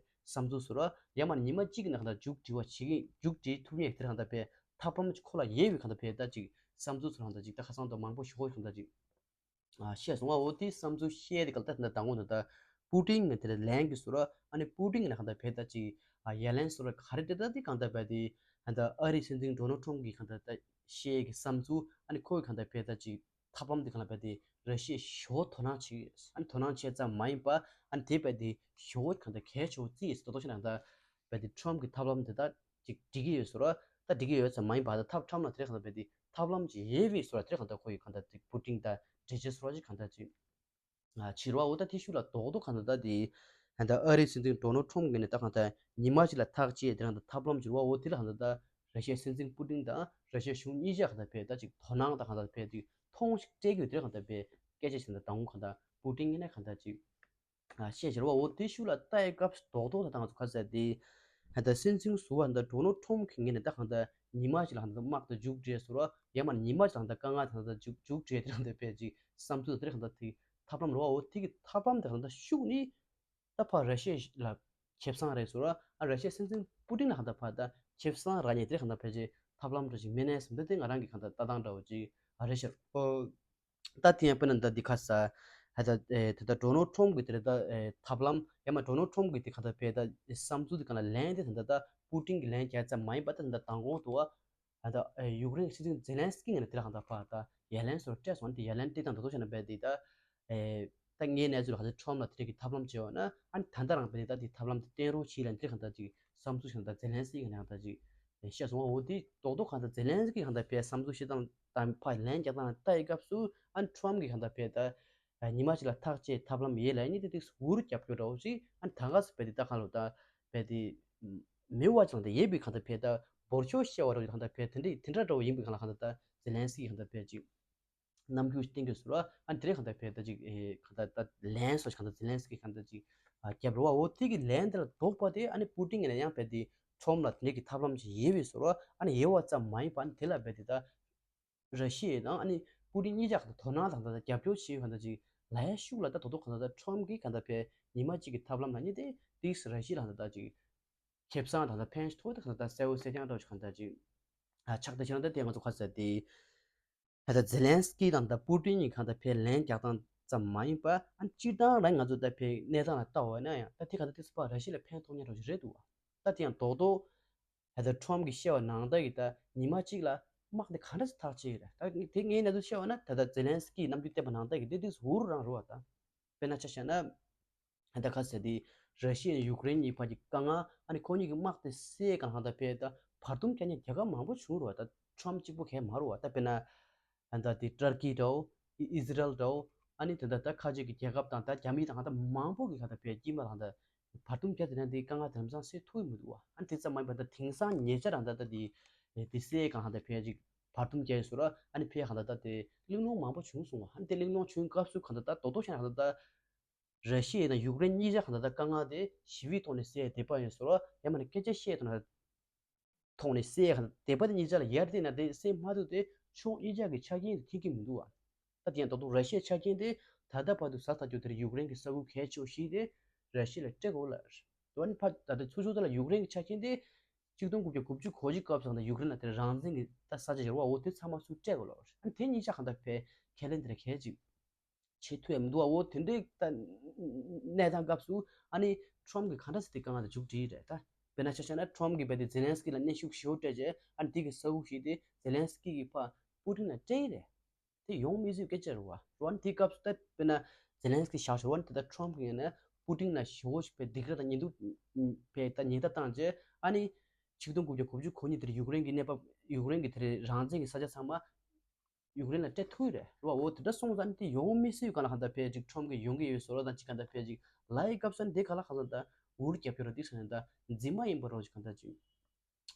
བསམ་ཚུལ་ཟུར་པ་ཡང་མ་ཉི་མ་གཅིག་གི་ནང་གང་ད་མཇུག་སྒྲིལ་བ་བྱེད་ཀྱིན་མཇུག་སྒྲིལ་ཐུབ་ངེས་དེ་གང་ད་བས་ཐབས་ལམ་ཅིག་ཁོ་ལ་ཡོད་པའི་གང་ད་བས་ད་ཅིག་བསམ་ཚུལ་ཟུར་གང་ད་ཅིག་ད་ཁ་སང་ད་མང་པོ་ཞུ་གོ་གང་ད་ཅིག་ཨ་བཤད་སོང་ང་། འོ་དེ་བསམ་ཚུལ་བཤད་དེ་གལ་ཏེ་ད་ལྟ་དང་པོ་ད་ལྟ་པུ་ཏིན་ངས་དེ་ལ་ལན་གྱི་ཟུར་ཨ་ནི་པུ་ཏིན་ངས་ན་གང་ལྟར་བས་ད་ཅིག་ཨ་ཡ་ལན་ཟུར་ག་རེ་དེ་ད་དེ་གང་ལྟར་བས་དེ་ད་ལྟ་ཨ་རིའི་སྲིད་འཛིན་ཌོ་ནལ་ཊམ་གྱིས་གང་ལྟར་ད་བཤད་ཀྱི་བསམ་ཚུལ་ཨ་ནི་ཁོས་གང་ལྟར་བས་ད་ཅིག་ཐབས་ལམ་དེ་གང་ལ་བས་དེ་ར་ཤི་ཡ་ཞོ་དོ་སྣང་བྱེད་ཨ་ནི་དོ་སྣང་བྱེད་ཙམ་མ་ཡིན་པ་ཨ་ནི་དེ་བས་དེ་ཞོ་གང་ལྟར་གལ་ཆེ་བོ་བརྩིས་ཡོད་ཟེར་ཏོ་ཤི་ན་གང་ལྟར་བས་དེ་ཊམ་གྱི་ཐབས་ལམ་དེ་ད་ཅིག་འགྲིག་གི་ཡོད་ཟེར་རོ། ད་འགྲིག་གི་ཡོད་ས་མ་ཡིན་པ། ད་ཐབས་ཁྲམ་ལ་དེ་རེད་གང་ལྟར་བས་དེ་ཐབས་ལམ་ཅིག་ཡོད་པའི་བཟོ་འདྲ། དེ་རེད་གང་ལྟར་ཁོ་ཡི་གང་ལྟར་དེ་པུ་ཏིན་ད་འགྲེལ་བཤད་བཟོ་འདྲ་ཅིག་གང་ལྟར་ཅིག་ཨ་ཕྱིར་བ། འོ་ད་དེ་ཤུགས་ལ་རྡོག་རྡོག་གང་ལྟར་ད་དེ་ད་ལྟ་ཨ་རིའི་སྲིད་འཛིན་ཌོ་ནལ་ཊམ་གྱིས་ནི་ད་གང་ལྟར་ཉི་མ་གཅིག་ལ་ཐག་བཅད་དེ་རང་ད་ཐབས་ལམ་ཅིག་རེད་བ། འོ་དེ་ལ་གང་ལྟར་ད་ར་ཤི་ཡའི་སྲིད་འཛིན་པུ་ཏིན་དང་ར་ཤི་ཡའི་གཞུང་གཉིས་ཆ་གང་ལྟར་བས་ད་ཅིག་དོ་སྣང་དང་གང་ལྟར་བས་དེ་མཐོང་ཤུགས་སྤྲད་ཀྱི་ཡོད། དེ་རེད་གང་ལྟར་བས་སྐད་ཆ་བཤད་ད་དང་པོ་གང་ལྟར་པུ་ཏིན་ངོས་ནས་གང་ལྟར་ཅིག་ཨ་བཤད་ཕྱིར་བ། འོ་དེ་ཤུགས་ལ་ལྟ་ཡི་སྐབས་སུ་རྡོག་རྡོག་ད་ད་ང་ཚོ་ག་ཟེར་དེ་ད་ལྟ་སྲིད་འཛིན་ཟུར་པ་ད་ལྟ་ཌོ་ནལ་ཊམ་གྱི་ངོས་ནས་ད་གང་ལྟར་ཉི་མ་གཅིག་ལ་གང་ལྟར་དམག་དེ་མཇུག་སྒྲིལ་བཟོ་འདྲ། ཡང་མ་ཉི་མ་གཅིག་ལ་གང་ལྟར་དཀའ་ངལ་དེ་གང་ལྟར་མཇུག་མཇུག་སྒྲིལ། དེ་རེད་གང་ལྟར་བས་ཅིག་བསམ་ཚུལ་དེ་རེད་གང་ལྟར་དེ་ཐབས་ལམ་རེད་བ། འོ་དེ་གི་ཐབས་ལམ་དེ་གང་ལྟར་ཤུགས་ནི་ད་ཕར་ར་ཤི་ཡ་ལ་ཁེ་བཟང་རེད་བཟོ་འདྲ། ཨ་ར་ཤི་ཡའི་སྲིད་འཛིན་པུ་ཏིན་ལ་གང་ལྟར་ཕར་ད་ཁེ་བཟང་རག་ནས་དེ་རེད་གང་ལྟར་བས་ཅིག་ཐབས་ལམ་འདྲ་ཅིག་མེད་ནས་བཟུང་སྟེ་དེ་ང་རང་གི་གང་ལྟར་ལྟ་སྟངས་འདྲ་བོ་ཅིག་ཨ་རེད་ཤག་ཨོ། ད་དེ་ཡང་དཔེར་ན་ད་འདི་ཁ་ས་ད་ད་ད་ད་ཌོ་ནལ་ཊམ་གྱི་དེ་རེད་ད་ཐབས་ལམ། ཡང་མ་ཌོ་ནལ་ཊམ་གྱི་དེ་གང་ལྟར་བས་ད་བསམ་ཚུལ་དེ་གང་ལ་ལན་དེ་ད་ད་ད་པུ་ཏིན་གྱི་ལན་རྒྱག་ཙམ་མ་ཡིན་པ། ད་ད་མདང་དགོང་དུ་བ་ད་ད་ཡུཀ་རེན་སྲིད་འཛིན་ཛེ་ལན་སི་ཀི་ངོས་ནས་དེ་ལ་གང་ལྟར་ཕར་ད་ཡ་ལན་སོགས་སྤྲད་སོང་། དེ་ཡ་ལན་སྤྲད་སྟངས་ད་དུང་བྱས་ན་བས་དེ་ད་ད་ངའི་གནས་ཚུལ་ལ་གང་ལྟར་ཊམ་ལ་དེ་རིགས་ཀྱི་ཐབས་ལམ་བྱས་པ་ན། ཨ་ནི་ད་ལྟ་རང་བས་ད་དེ་ཐབས་ལམ་དེ་བསྟན་རོགས་བྱེད་ལ་དེ་གང་ལྟར་ཅིག་བསམ་ཚུལ་ཞིག་ད་ཛེ་ལན་སི་ཀི་ངོས་ནས་གང་ལྟར་ཅིག་བཤད་སོང་བ། འོ་དེ་རྡོག་རྡོག་གང་ལྟར་ཛེ་ལན་སི་ཀི་གང་ལྟར་བས་བསམ་ཚུལ་བཤད་སྟངས་དང་ཕར་ལན་རྒྱག་སྟངས་ལ་ལྟ་ཡི་སྐབས་སུ་ཨ་ནི་ཊམ་གྱིས་གང་ལྟར་བས་ད་ཉི་མ་གཅིག་ལ་ཐག་བཅད་ཐབས་ལམ་ཡོད་ལབ་ནི་དེ་དེ་འུར་རྒྱབ་སྐྱོར་འདྲ་བོ་ཞིག་ཨ་ནི་ད་ག་སུ་བས་དེ་ད་གང་ལོ་ད་བས་དེ་མི་བ་ཅང་དེ་ཡོད་པའི་གང་ལྟར་བས་ད་འབོར་ཆོག་བཤད་པ་རོ་གང་ལྟར་བས་དེ་འདྲ་དེ་འདྲ་འདྲ་བོ་ཡིན་པའི་གང་ལ་གང་ལྟར་ད་ཛེ་ལན་སི་ཀི་གང་ལྟར་བས་ཅིག་རྣམ་འགྱུར་བསྟན་གྱི་ཟུར་བ། ཨ་ནི་དེ་རིང་གང་ལྟར་བས་ད་ཅིག་ཨེ་གང་ལྟར་ད་ལན་སོགས་གང་ལྟར་ཛེ་ལན་སི་ཀི་གང་ལྟར་ཅིག་ཨ་རྒྱབ་རོ་བ། འོ་དེ་གི་ལན་དེ་ལ་ལྡོག་པ་དེ་ཨ་ནི་པུ་ཏིན་ངོས་ནས་ཡང་བས་དེ་ཊམ་ལ་དེ་འདྲ་གི་ཐབས་ལམ་ཅིག་ཡོད་པའི་ཟུར་བ། ཨ་ནི་ཡོད་པ་ཙམ་མ་ཡིན་པ་ཨ་ནི་དེ་ལ་བས་དེ་ད་ར་ཤི་ཡ་དང་ཨ་ནི་པུ་ཏིན་གཉིས་ཆ་གང་ལྟར་དོ་སྣང་དང་ད་ལྟ་རྒྱབ་སྐྱོར་བྱེད་གང་ལྟར་ཅིག་ལ་ཡ་ཤུགས་ལ་ད་རྡོག་རྡོག་གང་ལྟར་ཊམ་གྱིས་གང་ལྟར་བས་ཉི་མ་གཅིག་གི་ཐབས་ལམ་ལ་ནི་དེ་དེ་ར་ཤི་ཡ་ལ་གང་ལྟར་ཅིག་ཁེ་བཟང་དང་ད་ཕན་ཐོགས་དེ་གང་ལྟར་གསལ་བོ་གསལ་རྐྱང་འདྲ་བོ་ཞིག་གང་ལྟར་ཅིག་ཨ་ཆགས་བསྡད་ཕྱིན་ན། ད་དེ་ང་ཚོ་ག་ཟེར་དེ། ད་ལྟ་ཛེ་ལན་སི་ཀི་དང་ད་པུ་ཏིན་གཉིས་གང་ལྟར་བས་ལན་རྒྱག་སྟངས་ཙམ་མ་ཡིན་པ། ཨ་ནི་སྤྱིར་བཏང་རང་ང་ཚོ་ད་བས་གནས་སྟངས་ལ་ལྟ་བ་ན་ཡང་ད་དེ་གང་ལྟར་དེ་ཚོ་ཕར་ར་ཤི་ཡ་ལ་ཕན་ཐོགས་མཁན་འདྲ་བོ་ཞིག་རེད་འདུག་བ། ད་དེ་ཡང་རྡོག་རྡོག་ད་ལྟ་ཊམ་གྱིས་བཤད་པ་ནང་ལྟར་གྱི་ད་ཉི་མ་གཅིག་ལ་དམག་དེ་ག་འདྲ་ཞིག་ཐག་བཅད་ཡོད་རེད། ད་དེ་ངའི་གནས་ཚུལ་བཤད་པ་ན་ད་ལྟ་ཛེ་ལན་སི་ཀིས་རྣམ་འགྱུར་བསྟན་པ་ནང་ལྟར་གྱི་དེ་དུས་འུར་རང་རུ་བ་ད། དཔེར་ན་ཆ་བཞག་ན། ད་ག་ཟེར་དེ། ར་ཤི་ཡ་ཡུཀ་རེན་གཉིས་བར་གྱི་དཀའ་ངལ། ཨ་ནི་ཁོ་གཉིས་ཀྱི་དམག་དེ་སེལ་གང་ལྟར་བས་ད་བར་འདུམ་རྒྱག་མཁན་རྒྱལ་ཁབ་མང་པོ་བྱུང་རུ་བ། ད་ཊམ་གཅིག་པོ་གས་མ་རུ་བ། ད་དཔེར་ན། ད་དེ་ཏར་ཀི་འདྲ་བོ། ཨི་ཨི་ཟི་རལ་འདྲ་བོ། ཨ་ནི་དེ་འདྲ་ད་ཁ་ཆེ་གི་རྒྱལ་ཁབ་དང་ད་རྒྱ་མི་དང་ད་མང་པོ་གི་གང་ལྟར་བས་དཀྱིལ་མ་གང་ལྟར་བར་འདུམ་རྒྱག་དེ་ན་དེ་དཀའ་ངལ་དེ་ལམ་སང་སེལ་ཐུབ་ཀྱི་མི་འདུག་བ། ཨ་ནི་དེ་ཙམ་མ་ཡིན་པ་ད་དེང་སང་ཉེ་ཆར་རང་ད་ད་དེ་དེ་སེལ་གང་ལྟར་བས་ཅིག་བར་འདུམ་རྒྱག་ཡོད་ཟེར་ར། ཨ་ནི་བས་གང་ལྟར་ད་དེ་གླེང་སློང་མང་པོ་བྱུང་སོང་བ། ཨ་ནི་དེ་གླེང་སློང་བྱུང་སྐབས་སུ་གང་ལྟར་ད་རྡོག་རྡོག་བཤད་ན་གང་ལྟར་ད། ར་ཤི་ཡ་དང་ཡུཀ་རེན་གཉིས་ཆ་གང་ལྟར་ད་དཀའ་ངལ་དེ་ཞི་བའི་ཐོག་ནས་སེལ་བདེ་པ་ཡོད་ཟེར་ར། ཡང་མིན་ན་སྐད་ཆ་བཤད་ཐོག་ནས་ཐོག་ནས་སེལ་གང་ལྟར་བདེ་པ་དེ་གཉིས་ཆ་ལ་ཡར་བལྟས་ན་དེ་སེལ་མ་ཐུབ་དེ་ཕྱོགས་གཉིས་ཆ་གི་ཆ་རྐྱེན་དེ་འཐེན་གྱི་མི་འདུག་བ། ད་དེ་ཡང་རྡོག་རྡོག་ར་ཤི་ཡའི་ཆ་རྐྱེན་དེ་ད་ལྟ་བར་དུ་ཟ་ཐག་ཆོད་དེར་ཡུཀ་རེན་གྱི་ས་ཁུལ་གལ་ཆེ་ཤོས་དེ་ར་ཤི་ཡ་ལ་སྤྲད་དགོས་ལ། དོན་ཕ་ད་ལྟ་ཚུར་ཕྱོགས་དེ་ལ་ཡུཀ་རེན་གྱི་ཆ་རྐྱེན་དེ་གཅིག་སྟོང་དགུ་བརྒྱ་དགུ་བཅུ་གོ་གཅིག་སྐབས་སུ་ད་ཡུཀ་རེན་ལ་དེར་རང་བཙན་གྱི་ད་ས་ཆ་ཡོད་རེད་བ། འོ་དེ་ཚང་མ་ཚུར་སྤྲད་དགོས་ལ། ཨ་ནི་དེ་གཉིས་ཆ་གང་ལྟར་བས་ཁས་ལེན་དེ་ལ་གལ་ཅིག་བྱེད་ཐུབ་ཡ་མི་འདུག་བ། འོ་དེ་འདྲའི་ད་གནས་སྟངས་སྐབས་སུ་ཨ་ནི་ཊམ་གྱིས་གང་འདྲ་སེ་དེ་དཀའ་ངལ་དེ་མཇུག་སྒྲིལ་རེད་ད། དཔེར་ན་ཆ་བཞག་ན་ཊམ་གྱིས་བས་དེ་ཛེ་ལན་སི་ཀི་ལ་གནོན་ཤུགས་ཞེ་པོ་སྤྲད་རྗེས་ཨ་ནི་དེ་གི་ས་ཁུག་ཞིག་དེ་ཛེ་ལན་སི་ཀི་གིས་ཕར་པུ་ཏིན་ལ་སྤྲད་ཡི་རེད། དེ་ཡོང་མི་སྲིད་སྐད་ཆ་རེད་བ། རོ་ཨ་ནི་དེ་སྐབས་སུ་ད་དཔེར་ན་ཛེ་ལན་སི་ཀི་བཞག་ཞོར་བ་ནི་དེ་ད་ཊམ་གྱིས་ཡིན་ན་པུ་ཏིན་ལ་ཞེ་པོ་ཞིག་བས་སྡིགས་ར་དང་ཉེས་འདུག་བས་ད་ཉེས་ད་བཏང་རྗེས་ཨ་ནི་ཆིག་སྟོང་དགུ་བརྒྱ་དགུ་བཅུ་གོ་གཉིས་དེར་ཡུཀ་རེན་གྱི་གནས་བབ་ཡུཀ་རེན་གྱི་དེར་རང་བཙན་གྱི་ས་ཆ་ཚང་མ་ཡུཀ་རེན་ལ་སྤྲད་ཐུབ་ཀྱི་རེད་རོ། འོ་དེ་འདྲ་སོང་ཙང་དེ་ཡོང་མི་སྲིད་གང་ལ་གང་ལྟར་བས་ཅིག་ཊམ་གྱིས་ཡོང་གི་ཡོད་བཟོ་འདྲ་དང་ཅིག་གང་ལྟར་བས་ཅིག་ལའི་སྐབས་སུ་འདི་ག་ལ་གང་ལྟར་འུར་རྒྱབ་ཀྱི་རོ། དེ་སོང་ནས་ད་འཛིན་མ་ཡིན་པ་རོ་ཅིག་གང་ལྟར་ཅིག་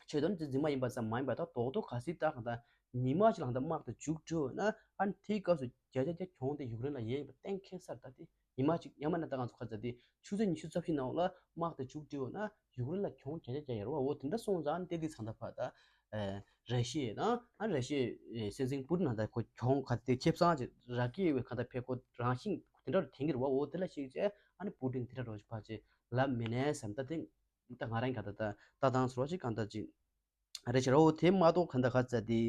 ཆོས་དོན་དེ་འཛིན་མ་ཡིན་པ་ཙམ་མ་ཡིན་པ་ད་རྡོག་རྡོག་ག་སྲིད་ད་གང་ལྟར་ཉི་མ་ཅིག་ལ་གང་ལྟར་དམག་དེ་མཇུག་སྒྲིལ་འོས་ན་ཨ་ནི་དེའི་སྐབས་སུ་བརྒྱ་ཆ་བརྒྱ་གྱོང་དེ་ཡུཀ་རེན་ལ་ཡོད་ཡིན་པ་གཏན་འཁེལ་ས་རེད། ད་དེ་ཉི་མ་ཅིག་ཡང་མིན་ན་ད་ང་ཚོ་ག་ཚོད་དེ་ཆུ་ཚོད་ཉི་ཤུ་རྩ་བཞི་ནང་ལ་དམག་དེ་མཇུག་སྒྲིལ་འོས་ན་ཡུཀ་རེན་ལ་གྱོང་བརྒྱ་ཆ་བརྒྱ་ཡོད་རེད་བ། འོ་དེ་འདྲ་སོང་ཙང་དེ་དེ་ཚང་ད་ཕ་ད་ཨེ་ར་ཤི་ཡ་དང་ཨ་ར་ཤི་ཡའི་སྲིད་འཛིན་པུ་ཏིན་ནང་ད་ཁོ་གྱོང་ག་དེ་ཁེ་བཟང་ཅིག་རག་གི་ཡོད་པའི་ག་ད་ཕེ་ཁོ་རང་བཞིན་དེ་འདྲ་རུ་དེང་གི་རེད་བ། འོ་དེ་ལ་ཞིག་བྱས་ཨ་ནི་པུ་ཏིན་དེ་འདྲ་རོ་ཞིག་ཕ་ཅེ་ལབ་མི་ནས་བསམ། ད་དེ་ད་ང་རང་ག་ད་ད་ལྟ་སྟངས་སོ་ཅིག་གང་ད་ཅིག་རེ་ཆེ་རོ། དེ་མ་གཏོགས་ག་ད་ག་ཚ་དེ།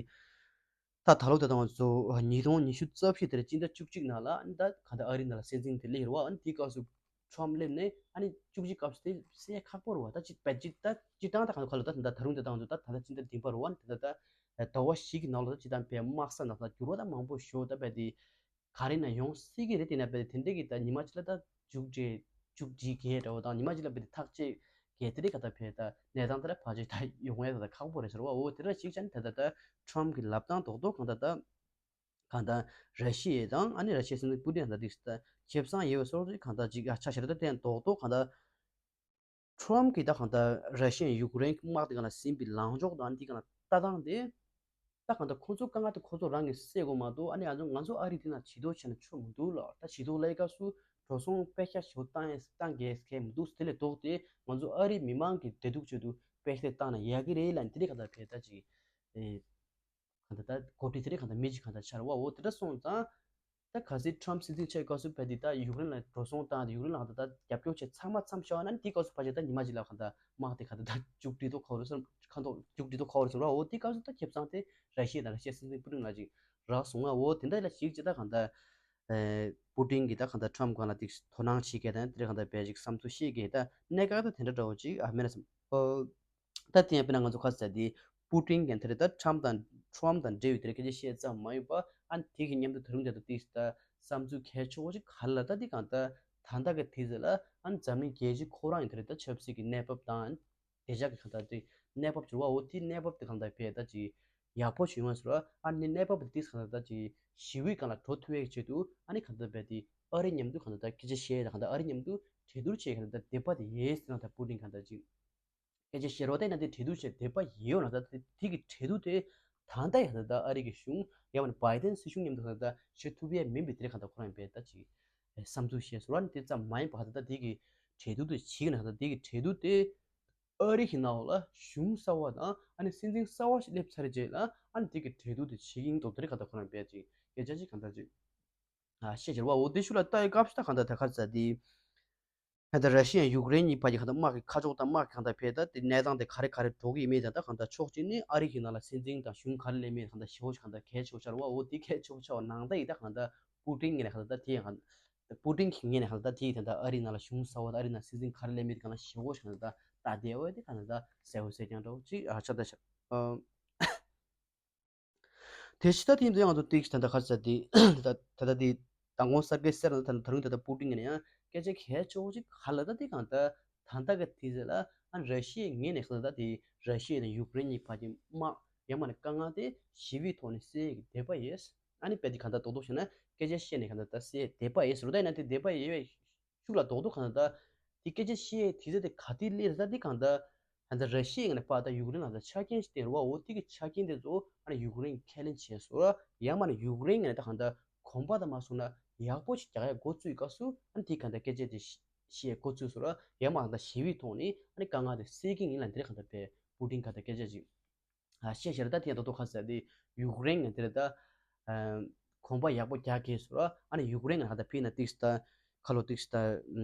ད་ད་ལོ་ད་ང་ཚོ་ཉིས་སྟོང་ཉི་ཤུ་རྩ་བཞི་དེར་སྤྱི་ཟླ་བཅུ་གཅིག་ནང་ལ་ཨ་ནི་ད་ག་ད་ཨ་རི་ནང་ལ་སྲིད་འཛིན་དེ་སླེབས་རེད་བ། ཨ་ནི་དེའི་སྐབས་སུ་ཊམ་སླེབས་ནས་ཨ་ནི་བཅུ་གཅིག་སྐབས་སུ་དེ་སེལ་ཁག་པོ་རེད་བ། ད་ཅི་བས་ཅི་ད་སྤྱི་བཏང་ད་ག་ལ་ག་ལ་ད་ད་ད་རུང་ད་ད་ང་ཚོ་ད་ད་ད་སྤྱི་ཟླ་བདུན་པ་རེད་བ། ཨ་ནི་ད་ད་ད་ཟླ་བ་བཞི་གི་ནང་ལ་ད་སྤྱི་བཏང་བས་དམག་ས་ནང་ད་འགྱུར་བ་ད་མང་པོ་ཞིག་ད་བས་དེ་ག་རེ་ན་ཡོང་སྲིད་ཀྱི་རེད། དེ་ན་བས་དེ་འདྲས་ཀྱི་ད་ཉི་མ་གཅིག་ལ་ད་མཇུག་སྒྲིལ་མཇུག་སྒྲིལ་གྱི་རེད་བ། ད་ཉི་མ་གཅིག་ལ་བས་དེ་ཐག་བཅད་ གལ་ཏེ་རེད་ག་ད་ཕེ་ད་གནས་སྟངས་དེ་ལ་ཕལ་ཆེར་ད་ཡོང་ཡ་ད་ད་ཁག་པོ་རེད་ཟེར་བ། འོ་དེ་འདྲ་ཞིག་ཅན་ད་ད་ད་ཁྲམ་གི་ལབ་སྟངས་རྡོག་རྡོག་གང་ད་ད་གང་ད་ར་ཤི་ཡ་དང་ཨ་ནི་ར་ཤི་ཡའི་སྲིད་འཛིན་པུ་ཏིན་གང་ད་དེ་ད་ཁེ་བཟང་ཡོད་པའི་སོར་ཅིག་གང་ད་ཅིག་ཨ་ཆ་ཤར་ད་དེ་རྡོག་རྡོག་གང་ད་ཁྲམ་གི་ད་གང་ད་ར་ཤི་ཡ་ཡུཀ་རེན་གི་དམག་དེ་གང་ལ་ཟིན་པའི་ལངས་ཕྱོགས་དང་ཨ་ནི་དེ་གང་ལ་ལྟ་སྟངས་དེ། ད་གང་ལྟར་ཁོ་ཚོ་དཀའ་ངལ་དེ་ཁོ་ཚོ་རང་གིས་སེལ་དགོས་མ་གཏོགས། ཨ་ནི་ང་ཚོ་ང་ཚོ་ཨ་རི་དེ་ན་བྱི་དོར་བྱས་ན་ཆོ་མི་འདུག་ལ། ད་བྱི་དོར་ལས་ཀ་སུ་འགྲོ་སོང་དཔེ་ཤ་ཞོ་བཏང་ཡས་བཏང་གས་གས་མི་འདུག། དེ་ལས་ལྡོག་སྟེ་ང་ཚོ་ཨ་རི་མི་མང་གི་བདེ་སྡུག་ཆེད་དུ་དཔེ་ཤ་བཏང་ན་ཡག་གི་རེད་ལ། དེ་རིགས་གང་ལྟར་བས་ད་ཅིག་ཨེ་གང་ལྟར་ད་གོ་སྒྲིག་དེ་རིགས་གང་ལྟར་མི་ཅིག་གང་ལྟར་ཆར་བ་འོ་དེ་འདྲ་སོང་ཙང་། ད་གལ་སྲིད་ཁྲམ་སྲིད་འཛིན་ཆགས་སྐབས་སུ་བས་དེ་ད་ཡུཀ་རེན་ལ་འགྲོ་སོང་བཏང་སྟེ་ཡུཀ་རེན་ལ་གང་ལྟར་ད་རྒྱབ་སྐྱོར་བྱས་ཚང་མ་མཚམས་བཞག་ན་ནི་དེའི་སྐབས་སུ་ཕལ་ཆེར་ད་ཉི་མ་གཅིག་ལ་གང་ལྟར་དམག་དེ་གང་ལྟར་ད་མཇུག་སྒྲིལ་དུ་ཁོ་རུ་སོང་ཁ་མདོག་མཇུག་སྒྲིལ་དུ་ཁོ་རུ་སོང་ར། འོ་དེའི་སྐབས་སུ་ད་ཁེ་བཟང་དེ་ར་ཤི་ཡ་དང་ར་ཤི་ཡའི་སྲིད་འཛིན་པུ་ཏིན་ལ་ཅིག་རག་སོང་ང་། འོ་དེ་འདྲ་ལ་ཞིག་ཅིག་ད་གང་ལྟར་ཨེ་པུ་ཏིན་གྱིས་ད་གང་ལྟར་ཁྲམ་སྒང་ལ་ཏིག་དོ་སྣང་བྱེད་མཁན་དང་དེ་གང་ལྟར་བས་ཅིག་བསམ་ཚུལ་བཤད་མཁན་ད་གནད་འགག་ད་དེ་འདྲ་འདྲ་བོ་ཅིག་ཨ་མེད་ན་བསམ། ཨོ། ད་དེ་ཡང་དཔེར་ན་ང་ཚོ་ཁ་ས་དེ་པུ་ཏིན་གྱིས་དེ་རེད་ད་ཁྲམ་དང་ཁྲམ་དང་འབྲེལ་བའི་དེ་རེད་སྐད་ཆ་བཤད་ཙམ་མ་ཡིན་པ། ཨ་ནི་དེ་གི་མཉམ་དུ་ད་རུང་དེ་ད་ཏིག་ད་བསམ་ཚུལ་གལ་ཆེ་བོ་ཅིག་ག་ལ་ད་དེ་གང་ལྟར་ད་ལྟ་གི་དུས་ཚོད་ལ་ཨ་ནི་འཛམ་གླིང་རྒྱལ་སྤྱི་ཁོ་རང་ཡི་དེ་རེད་ད་ཆབ་སྲིད་ཀྱི་གནས་བབ་དང་། བདེ་འཇགས་ཀྱི་གང་ལྟར་དེ་གནས་བབ་འགྱུར་བ་འོ་དེའི་གནས་བབ་དེ་གང་ལྟར་བས་ད་ཅིག་ཡག་པོ་བྱུང་བ་ཟེར་བ། ཨ་ནི་གནས་བབ་དེ་གང་ལྟར་ད་ཅིག་ཞི་བའི་སྒང་ལ་འགྲོ་ཐུབ་ཡག་ཆེད་དུ་ཨ་ནི་གང་ལྟར་བས་དེ་ཨ་རི་མཉམ་དུ་གང་ལྟར་ད་སྐད་ཆ་བཤད་ད་གང་ལྟར་ཨ་རི་མཉམ་དུ་གྲོས་བསྡུར་བྱེད་གང་ལྟར་ད་འདོད་པ་དེ་ཡིན་ཟེར་ན་ད་པུ་ཏིན་གང་ལྟར་ཅིག་སྐད་ཆ་བཤད་རོགས་བལྟས་ན་དེ་གྲོས་བསྡུར་བྱེད་འདོད་པ་ཡོད་ན་ད་དེ་དེ་གི་གྲོས་བསྡུར་དེ་ད་ལྟ་ཡང་ད་ལྟ་ཨ་རི་གི་གཞུང་ཡང་མིན་ན་བྷའི་ཏན་སྲིད་གཞུང་མཉམ་དུ་ད་ལྟ་བྱེད་ཐུབ་ཡས་མིན་པའི་དེ་རེད་གང་ལྟར་ཁོ་རང་བས་ད་ཅིག་བསམ་ཚུལ་བཤད་སོང་ར། ནི་དེ་ཙམ་མ་ཡིན་པ་ད་ལྟ་དེ་གི་གྲོས་བསྡུར་དེ་བྱེད་ཀྱི་ན་ད་ལྟ་དེ་གི་གྲོས་བསྡུར་དེ་ཨ་རི་གི་ནང་ལ་གཞུང་གསར་བ་དང་ཨ་ནི་སྲིད་འཛིན་གསར་བ་ཞིག་སླེབས་ཚར་རྗེས་ལ་ཨ་ནི་དེ་གི་གྲོས་བསྡུར་དེ་བྱེད་ཀྱི་ཡིན་མདོག་དེ་རེད་གང་ལྟར་ཁོ་རང་བས་ཅིག་སྐད་ཆ་ཅིག་གང་ལྟར་ཅིག་ཨ་བཤད་ཟེར་བ། འོ་དེ་ཤུགས་ལ་ལྟ་ཡི་སྐབས་སུ་ད་གང་ལྟར་ད་ག་ཚ་དེ། ད་ལྟ་ར་ཤི་ཡ་ཡུཀ་རེན་གཉིས་བར་གྱི་གང་ལྟར་དམག་གི་ཁ་ཕྱོགས་དང་དམག་གི་གང་ལྟར་བས་ད་དེ་གནས་སྟངས་དེ་ག་རེ་ག་རེ་འགྲོ་གི་ཡིན་མིན་དང་ད་གང་ལྟར་ཕྱོགས་གཅིག་ནི་ཨ་རི་གི་ནང་ལ་སྲིད་འཛིན་དང་གཞུང་ག་རེ་སླེབས་མིན་གང་ལྟར་ཞེ་པོ་ཅིག་གང་ལྟར་གལ་ཆེ་བོ་ཆགས་རེད་བ། འོ་དེ་གལ་ཆེ་བོ་ཆགས་པ་ནང་ལྟ་ཡི་ད་གང་ལྟར་པུ་ཏིན་ངོས་ནས་གང་ལྟར་དེ་ཡང་གང་ལྟར་པུ་ཏིན་གྱི་ངོས་ནས་གང་ལྟར་དེ་ཡི་ད་ལྟ་ཨ་རི་ནང་ལ་གཞུང་གསར་བ་དང་ཨ་རི་ནང་སྲིད་འཛིན་ག་རེ་སླེབས་མིན་དེ་གང་ལྟར་ཞེ་པོ་ཅིག་གང་ལྟར་ད་བསྡད་ཡོད་དེ་གང་ལྟར་གསལ་པོ་གསལ་རྐྱང་འདྲ་བོ་ཅིག་ཨ་ཆགས་ད་ཆགས། དེ་ཕྱི་ད་དེ་ཡིན་དུས་ང་ཚོ་ཏིག་ད་ལྟ་ག་ཚ་དེ་ད་ད་ལྟ་དེ་མདང་དགོང་གསར་འགོད་གསལ་ན་ད་ད་རུང་ད་ལྟ་པུ་ཏིན་ངོས་ནས་ཡང་སྐད་ཆ་གལ་ཆེ་བོ་ཅིག་ག་ལ་ད་དེ་གང་ལྟར་ད་ལྟ་གི་དུས་ཚོད་ལ་ཨ་ར་ཤི་ཡའི་ངོས་ནས་གང་ལྟར་དེ་ར་ཤི་ཡ་དང་ཡུཀ་རེན་གཉིས་བར་གྱི་དམག་ཡང་མིན་ན་དཀའ་ངལ་དེ་ཞི་བའི་ཐོག་ནས་སེལ་གྱི་འདོད་པ་ཡོད། ཨ་ནི་དཔེ་དེ་གང་ལྟར་རྡོག་རྡོག་བྱས་ན་སྐད་ཆ་བཤད་ནས་གང་ལྟར་ད་སེལ་འདོད་པ་ཡོད་ཟེར་བ་ད་ཡིན་ན་དེ་འདོད་པ་ཡོད་པའི་ཤུགས་ལ་རྡོག་རྡོག་གང་ལྟར་དེ་སྐད་ཆ་བཤད་དུས་ཚོད་དེ་ག་དུས་སླེབས་ད་དེ་གང་ལྟར་ད་ལྟ་ར་ཤི་ཡའི་ངོས་ནས་ཕར་ད་ཡུཀ་རེན་ལ་ད་ཆ་རྐྱེན་ཞིག་བསྟན་རེད་བ། འོ་དེ་གི་ཆ་རྐྱེན་དེ་ཚོ་ཨ་ནི་ཡུཀ་རེན་གྱིས་ཁས་ལེན་བྱས་སོང་ར། ཡང་མིན་ན་ཡུཀ་རེན་ངོས་ནས་ད་གང་ལྟར་གོམ་པ་ད་མ་སོང་ན་ཡག་པོ་ཞིག་རྒྱག་ཡ་འགོ་བཙུགས་སྐབས་སུ་ཨ་ནི་དེ་གང་ལྟར་སྐད་ཆ་དེ་བཤད་འགོ་བཙུགས་སོང་ར། ཡང་མིན་ན་ད་ཞི་བའི་ཐོག་ནས་ཨ་ནི་དཀའ་ངལ་དེ་སེལ་གྱི་ཡིན་ལབ་དེ་རེད་གང་ལྟར་བས་པུ་ཏིན་གང་ལྟར་སྐད་ཆ་ཅིག་ཨ་བཤད་ཤེས་རེད། ད་དེ་ཡང་རྡོག་རྡོག་ག་ཚ་དེ་ཡུཀ་རེན་ངོས་དེ་རེད་ད། ཨ་གོམ་པ་ཡག་པོ་རྒྱག་གི་ཟེར་ར། ཨ་ནི་ཡུཀ་རེན་ངོས་ག་ད་ཕི་ན་ཏིག་ད་ཁ་ལོ་ཏིག་ད་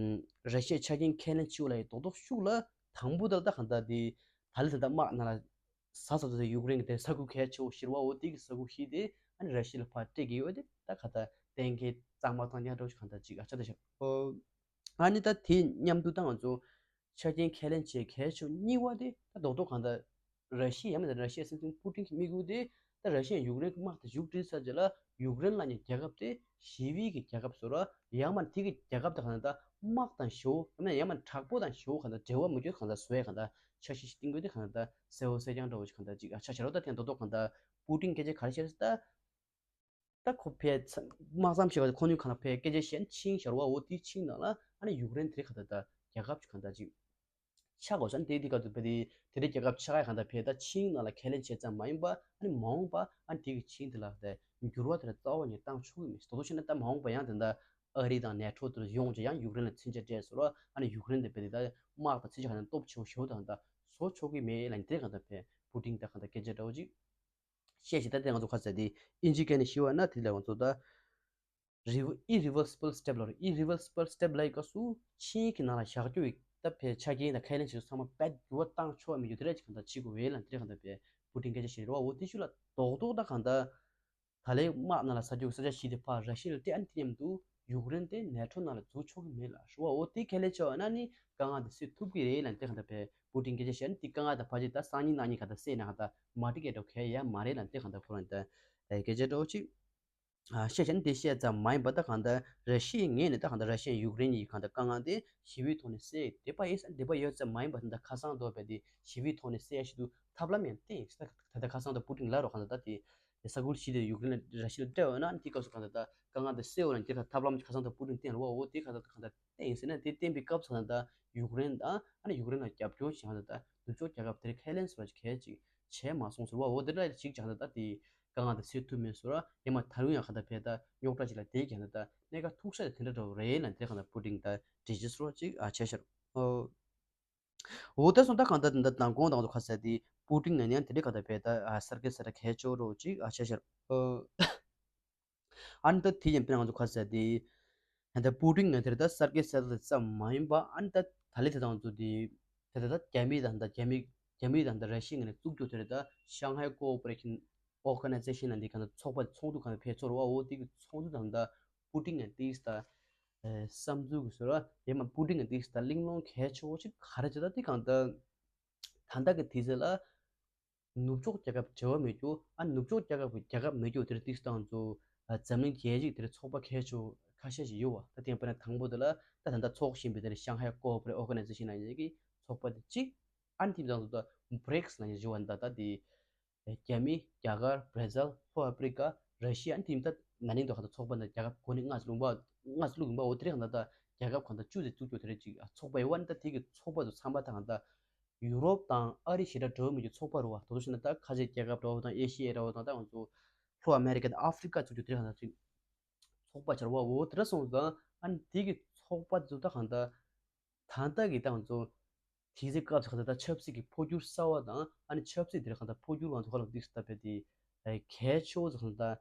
ར་ཤི་ཡའི་ཆ་རྐྱེན་ཁས་ལེན་བྱེད་དགོས་ལབ་ཡི་རྡོག་རྡོག་ཤུགས་ལ་དང་པོ་ད་ད་གང་ལྟར་དེ་ད་ལི་ད་ད་དམག་ནང་ལ་ཟ་ཟ་ད་ད་ཡུཀ་རེན་གྱི་དེ་ས་ཁུལ་གལ་ཆེ་བོ་བཞི་རེད་བ། འོ་དེ་གི་ས་ཁུལ་བཞི་དེ་ཨ་ནི་ར་ཤི་ཡ་ལ་ཕར་སྤྲད་ཀྱི་ཡོད་དེ་ད་ག་ད་གཏན་འཁེལ་གཙང་མ་གཙང་རྐྱང་འདྲ་བོ་ཞིག་གང་ལྟར་ཅིག་ཨ་ཆ་ད་ཤག་ཨ་ནི་ད་དེ་མཉམ་དུ་ད་ང་ཚོ་ཆ་རྐྱེན་ཁས་ལེན་བྱེད་གལ་ཆེ་བ་གཉིས་པ་དེ་ད་རྡོག་རྡོག་གང་ལྟར་ར་ཤི་ཡ་ཡང་མིན་ན་ར་ཤི་ཡའི་སྲིད་འཛིན་པུ་ཏིན་གྱི་དམིགས་ཡུལ་དེ་ད་ར་ཤི་ཡ་ཡུཀ་རེན་གྱི་དམག་དེ་མཇུག་སྒྲིལ་ཚར་རྗེས་ལ་ཡུཀ་རེན་ལབ་མཁན་རྒྱལ་ཁབ་དེ་ཞི་བའི་གི་རྒྱལ་ཁབ་བཟོ་ར། ཡང་མིན་ན་དེ་གི་རྒྱལ་ཁབ་དེ་གང་ལྟར་དམག་དང་ཞི་བོ་ཡང་མིན་ན་ཡང་མིན་ན་དྲག་པོ་དང་ཞི་བོ་གང་ལྟར་འབྲེལ་བ་མི་འགྱུར་གང་ལྟར་བཟོ་ཡ་གང་ལྟར་འཆར་གཞི་ཞིག་བཏིང་དགོས་དེ་གང་ལྟར་གསལ་པོ་གསལ་རྐྱང་འདྲ་བོ་ཞིག་གང་ལྟར་ཅིག་ཨ་ཆ་བཞག་རོགས། ད་དེ་རྡོག་རྡོག་གང་ལྟར་པུ་ཏིན་སྐད་ཆ་ག་རེ་བཤད་ཟེར་ད། ད་ཁོ་ཕའི་དམག་མཚམས་ཤིག་ཁོ་ནུས་གང་ལ་ཕའི་སྐད་ཆ་བཤད་ན་ཆིང་ཤར་བ་འོ་དེའི་ཆིང་ནང་ལ་ཨ་ནི་ཡུཀ་རེན་དེ་ག་ད་ད་རྒྱལ་ཁབ་ཅིག་གང་ད་ཅིག་ཆགས་དགོས་ས་ནི་དེ་དེ་ག་ད་ཕའི་དེ་དེ་རྒྱལ་ཁབ་ཆགས་ཡ་གང་ད་ཕའི་ད་ཆིང་ནང་ལ་ཁས་ལེན་བྱས་ཙམ་མ་ཡིན་པ་ཨ་ནི་མ་འོངས་པ་ཨ་ནི་དེ་གི་ཆིང་དེ་ལ་ད་འགྱུར་བ་དེ་ལ་རྩ་བ་ཉིད་བཏང་ཆོག་གི་མེད། དོ་དོ་བྱས་ན་ད་མ་འོངས་པ་ཡང་དེ་ད་ཨ་རི་དང་ནེ་ཊོ་དེ་ཡོང་རྗེས་ཡང་ཡུཀ་རེན་ལ་ཚིག་ཇ་སྤྲད་སོང་ར། ཨ་ནི་ཡུཀ་རེན་དེ་ཕའི་དེ་ད་དམག་དང་ཚིག་ཇ་གང་ད་སྟོབས་ཆེ་བོ་ཞེ་བོ་དང་ད་བཟོ་ཆོག་གི་མེད་ལ་ནི་དེ་གང་ད་ཕའི་པུ་ཏིན་ད་གང་ད་སྐད་ཆ་འདྲ་བོ་ཅིག་བཤད་ཤེས་ད་དེ་ང་ཚོ་ཁ་ཚ་དེ་ཨིན་ཇི་སྐད་ནས་ཞུས་པ་ན་དེ་ལ་ང་ཚོ་ད་རི་ཝ་ཨི་རི་ཝར་སི་བལ་སི་ཊེབ་ལབ་རེད། ཨི་རི་ཝར་སི་བལ་སི་ཊེབ་ལབ་ཡི་སྐབས་སུ་ཆིང་གི་ནང་ལ་བཞག་རྒྱུ་ཡི་ད་ཕའི་ཆ་རྐྱེན་དང་ཁས་ལེན་བྱེད་ཚུལ་ཚང་མ་བེད་འགྱུར་བ་བཏང་ཆོག་མི་འགྱུར་དེ་རེད་ཅིག་གང་ད་བྱེད་དགོས་བས་ལ་དེ་རེད་གང་ད་ཕའི་པུ་ཏིན་སྐད་ཆ་བཤད་རེད་བ། འོ་དེ་ཤུ་ལ་རྡོག་རྡོག་ད་གང་ད་ད་ལའི་དམག་ནང་ལ་ཟ་རྒྱུ་ས་ཆ་ཞིག་དེ་ཕར་ར་ཤི་ཡ་ལ་སྤྲད། ཨ་ནི་དེ་མཉམ་དུ་ཡུཀ་རེན་དེ་ནེ་ཊོ་ནང་ལ་འཛུལ་ཆོག་གི་མེད་ལ་ཞུ་བ། འོ་དེ་ཁས་ལེན་བྱས་པ་ན་ནི་དཀའ་ངལ་དེ་སེལ་ཐུབ་ཀྱི་རེད་ལ་དེ་གང་ད་ཕའི་པུ་ཏིན་སྐད་ཆ་བཤད་ནི་དེ་དཀའ་ངལ་དང་ཕལ་ཆེར་ད་སང་ཉིན་གནངས་ཉིན་གང་ད་སེལ་ན་གང་ད་མ་འགྲིག་གི་འགྲོ་གལ་ཡ་མ་རེད་ལ་དེ་གང་ད་ཁོ་རང་ད་ཨེ་སྐད་ཆ་འདྲ་བོ་ཅིག་ ཨ་བཤད་བྱས་ན་དེ་བཤད་ཙམ་མ་ཡིན་པ། ད་གང་ལྟར་ར་ཤི་ཡའི་ངོས་ནས་ད་གང་ལྟར་ར་ཤི་ཡ་ཡུཀ་རེན་གྱི་གང་ལྟར་དཀའ་ངལ་དེ་ཞི་བའི་ཐོག་ནས་སེལ་འདོད་པ་ཡིན། འདོད་པ་ཡོད་ཙམ་མ་ཡིན་པ། ད་ལྟ་ཁ་སང་དུ་བས་དེ་ཞི་བའི་ཐོག་ནས་སེལ་ཡ་ཞིག་ཏུ་ཐབས་ལམ་ཡང་བསྟན་ཡིན། ད་ད་ལྟ་ཁ་སང་དུ་པུ་ཏིན་ལབ་རོགས། གང་ལྟར་ད་དེ་ས་ཁུལ་བཞི་དེ་ཡུཀ་རེན་ལ་ར་ཤི་ཡ་ལ་སྤྲད་འོས་ན་དེའི་སྐབས་སུ་གང་ལྟར་ད་དཀའ་ངལ་དེ་སེལ་འོས་ན་དེ་ཁ་ཐབས་ལམ་ཁ་སང་དུ་པུ་ཏིན་བསྟན་རོགས། འོ་དེ་ཁ་ཐབས་གང་ལྟར་བསྟན་ཡིན་ཟེར་ན། དེ་བསྟན་པའི་སྐབས་སུ་གང་ལྟར་ད་ཡུཀ་རེན་དང་ཨ་ནི་ཡུཀ་རེན་ལ་རྒྱབ་སྐྱོར་བྱེད་གང་ལྟར་ད་ནུབ་ཕྱོགས་རྒྱལ་ཁབ་དེར་ཁས་ལེན་ཟེར་བ་ཞིག་གལ་ཅིག་བྱས་མ་སོང་ཟེར་བ། འོ་དེ་འདྲ་ཞིག་ཀྱང་ད་ལྟ་དེ་དཀའ་ངལ་དེ་སེལ་ཐུབ་མེད་ཟེར་བ། ཡང་མ་ད་རུང་ཡང་གང་ལྟར་བས་ད་རྙོག་དྲ་ཅིག་ལ་དེ་ཀྱང་ད་ལྟ་གནད་འགག་ཐུག་ས་དེ་འདྲ་འདྲ་བོ་རེད་ལབ་དེ་གང་ལྟར་པུ་ཏིན་ད་འགྲེལ་བརྗོད་ཟེར་བ་ཅིག་ཨ་བྱས་ཤར། ཨོ། འོ་དེ་སོང་ད་གང་ལྟར་ད་ལྟ་མདང་དགོང་དང་ཚོ་ཁ་ཟེར་དེ་པུ་ཏིན་ངས་ནི་དེ་འདྲ་གང་ལྟར་བས་ད་ཨ་གསར་སྐད་གསར་ག་ཆོ་རོ་ཅིག་ཨ་བྱས་ཤར། ཨོ། ཨ་ནི་ད་དེ་ཡིན་པས་ང་ཚོ་ཁ་ཟེར་དེ། ད་ལྟ་པུ་ཏིན་ང་དེར་ད་གསར་སྐད་གསར་གཏོད་ཙམ་མ་ཡིན་པ། ཨ་ནི་ད་ད་ལི་དེ་དང་ཚོ་དེ། ད་ལྟ་ད་རྒྱ་མི་དང་ད་རྒྱ་མི་རྒྱ་མི་དང་ད་ར་ཤི་ཡ་ངོས་ནས་བཙུགས་རྒྱུ་དེར་ད་ཤང་ཧའི་ཀོ་ཨོ་པ་རེ་ཤན་ཨོར་ག་ནའི་ཛེ་ཤན་ལ་འདི་ག་ད་ཚོགས་པ་ཚོགས་འདུ་གང་ཕེབས་ཚོར་བ། འོ་དེ་གི་ཚོགས་འདུ་དང་ད་པུ་ཏིན་ང་དེ་ད་བསམ་ཚུལ་གི་ཟེར་བ་ཡིན་མ། པུ་ཏིན་ང་དེ་ད་གླེང་སློང་གལ་ཆེ་བོ་ཅིག་ག་རེ་བྱེད་ད་དེ་གང་ད། ད་ལྟ་གི་དུས་ཚོད་ལ། ནུབ་ཕྱོགས་རྒྱལ་ཁབ་འབྲེལ་བ་མེད་རྒྱུ། ཨ་ནུབ་ཕྱོགས་རྒྱལ་ཁབ་ཀྱི་རྒྱལ་ཁབ་མེད་རྒྱུ་དེར་ཏིག་སྟངས་ཚོ། འཛམ་གླིང་རྒྱལ་སྤྱིའི་དེར་ཚོགས་པ་ཁ་ཤས་ཤིག་ཡོད་བ། ད་དེ་ཡང་དཔེར་ན་དང་པོ་དེ་ལ་ད་ད་ལྟ་ཚོགས་བཞིན་པའི་དེར་ཤང་ཧའི་ཀོ་ཨོ་པ་རེ་ཤན་ཨོར་ག་ནའི་ཛེ་ཤན་ལབ་མཁན་གྱི་ཚོགས་པ་དེ་གཅིག་ཨ་ནི་དེ་དང་ཚོ་ད་བྷ་རིག་སི་ལབ་མཁན་ཞིག་ཡོད་བ། ད་ད་དེ་རྒྱ་མི། རྒྱ་གར། བྷ་ར་ཛིལ། ལྷོ་ཨ་ཕི་རི་ཀ། ར་ཤི་ཡ། ཨ་ནི་དེ་ད་ན་ནིང་དུ་གང་ལྟར་ཚོགས་པ་འདི་རྒྱལ་ཁབ་གོ་ནས་ལྔ་ཙམ་ལུང་པ་ལྔ་ཙམ་བླུགས་ཡིན་པ། འོ་དེ་རིང་གང་ལྟར་ད་རྒྱལ་ཁབ་གང་ལྟར་བཅུ་ཙམ་བཙུགས་རྒྱུ་དེ་རེད་ཅིག་ཚོགས་པ་ཡོད་བ། ཨ་ནི་ད་དེ་གི་ཚོགས་པ་ཚོ་ཚང་མ་ད་གང་ལྟར། ཡུ་རོབ་དང་ཨ་རི་ཞེ་དྲག་འགྲོ་མི་རྒྱུ་ཚོགས་པ་རེད་བ། དེ་ཚོ་ཞིག་ན་ད་ཁ་ཆེ་རྒྱལ་ཁབ་འདྲ་བོ་དང་ཨེ་ཤི་ཡ་འདྲ་བོ་དང་ད་ང་ཚོ་ལྷོ་ཨ་མེ་རི་ཀ་དང་ཨ་ཧྥི་རི་ཀ་ཚུད་རྒྱུ་དེ་གང་ལྟར་ཅིག་ཚོགས་པ་བྱ་བ། འོ་དེ་འདྲ་སོང་ཙང་ཨ་ནི་དེ་གི་ཚོགས་པ་ཚོ་ད་གང་ལྟར་ད་ལྟ་གི་ད་ང་ཚོ་དེ་ཚེ་སྐབས་སུ་གང་ལྟར་ད་ཆབ་སྲིད་ཀྱི་འཕོ་འགྱུར་གསར་བ་དང་ཨ་ནི་ཆབ་སྲིད་དེ་གང་ལྟར་འཕོ་འགྱུར་ང་ཚོ་ག་ལ་འདུག་ཟེར་ད་བས་དེ་གལ་ཆེ་བོ་ཚོ་གང་ལྟར་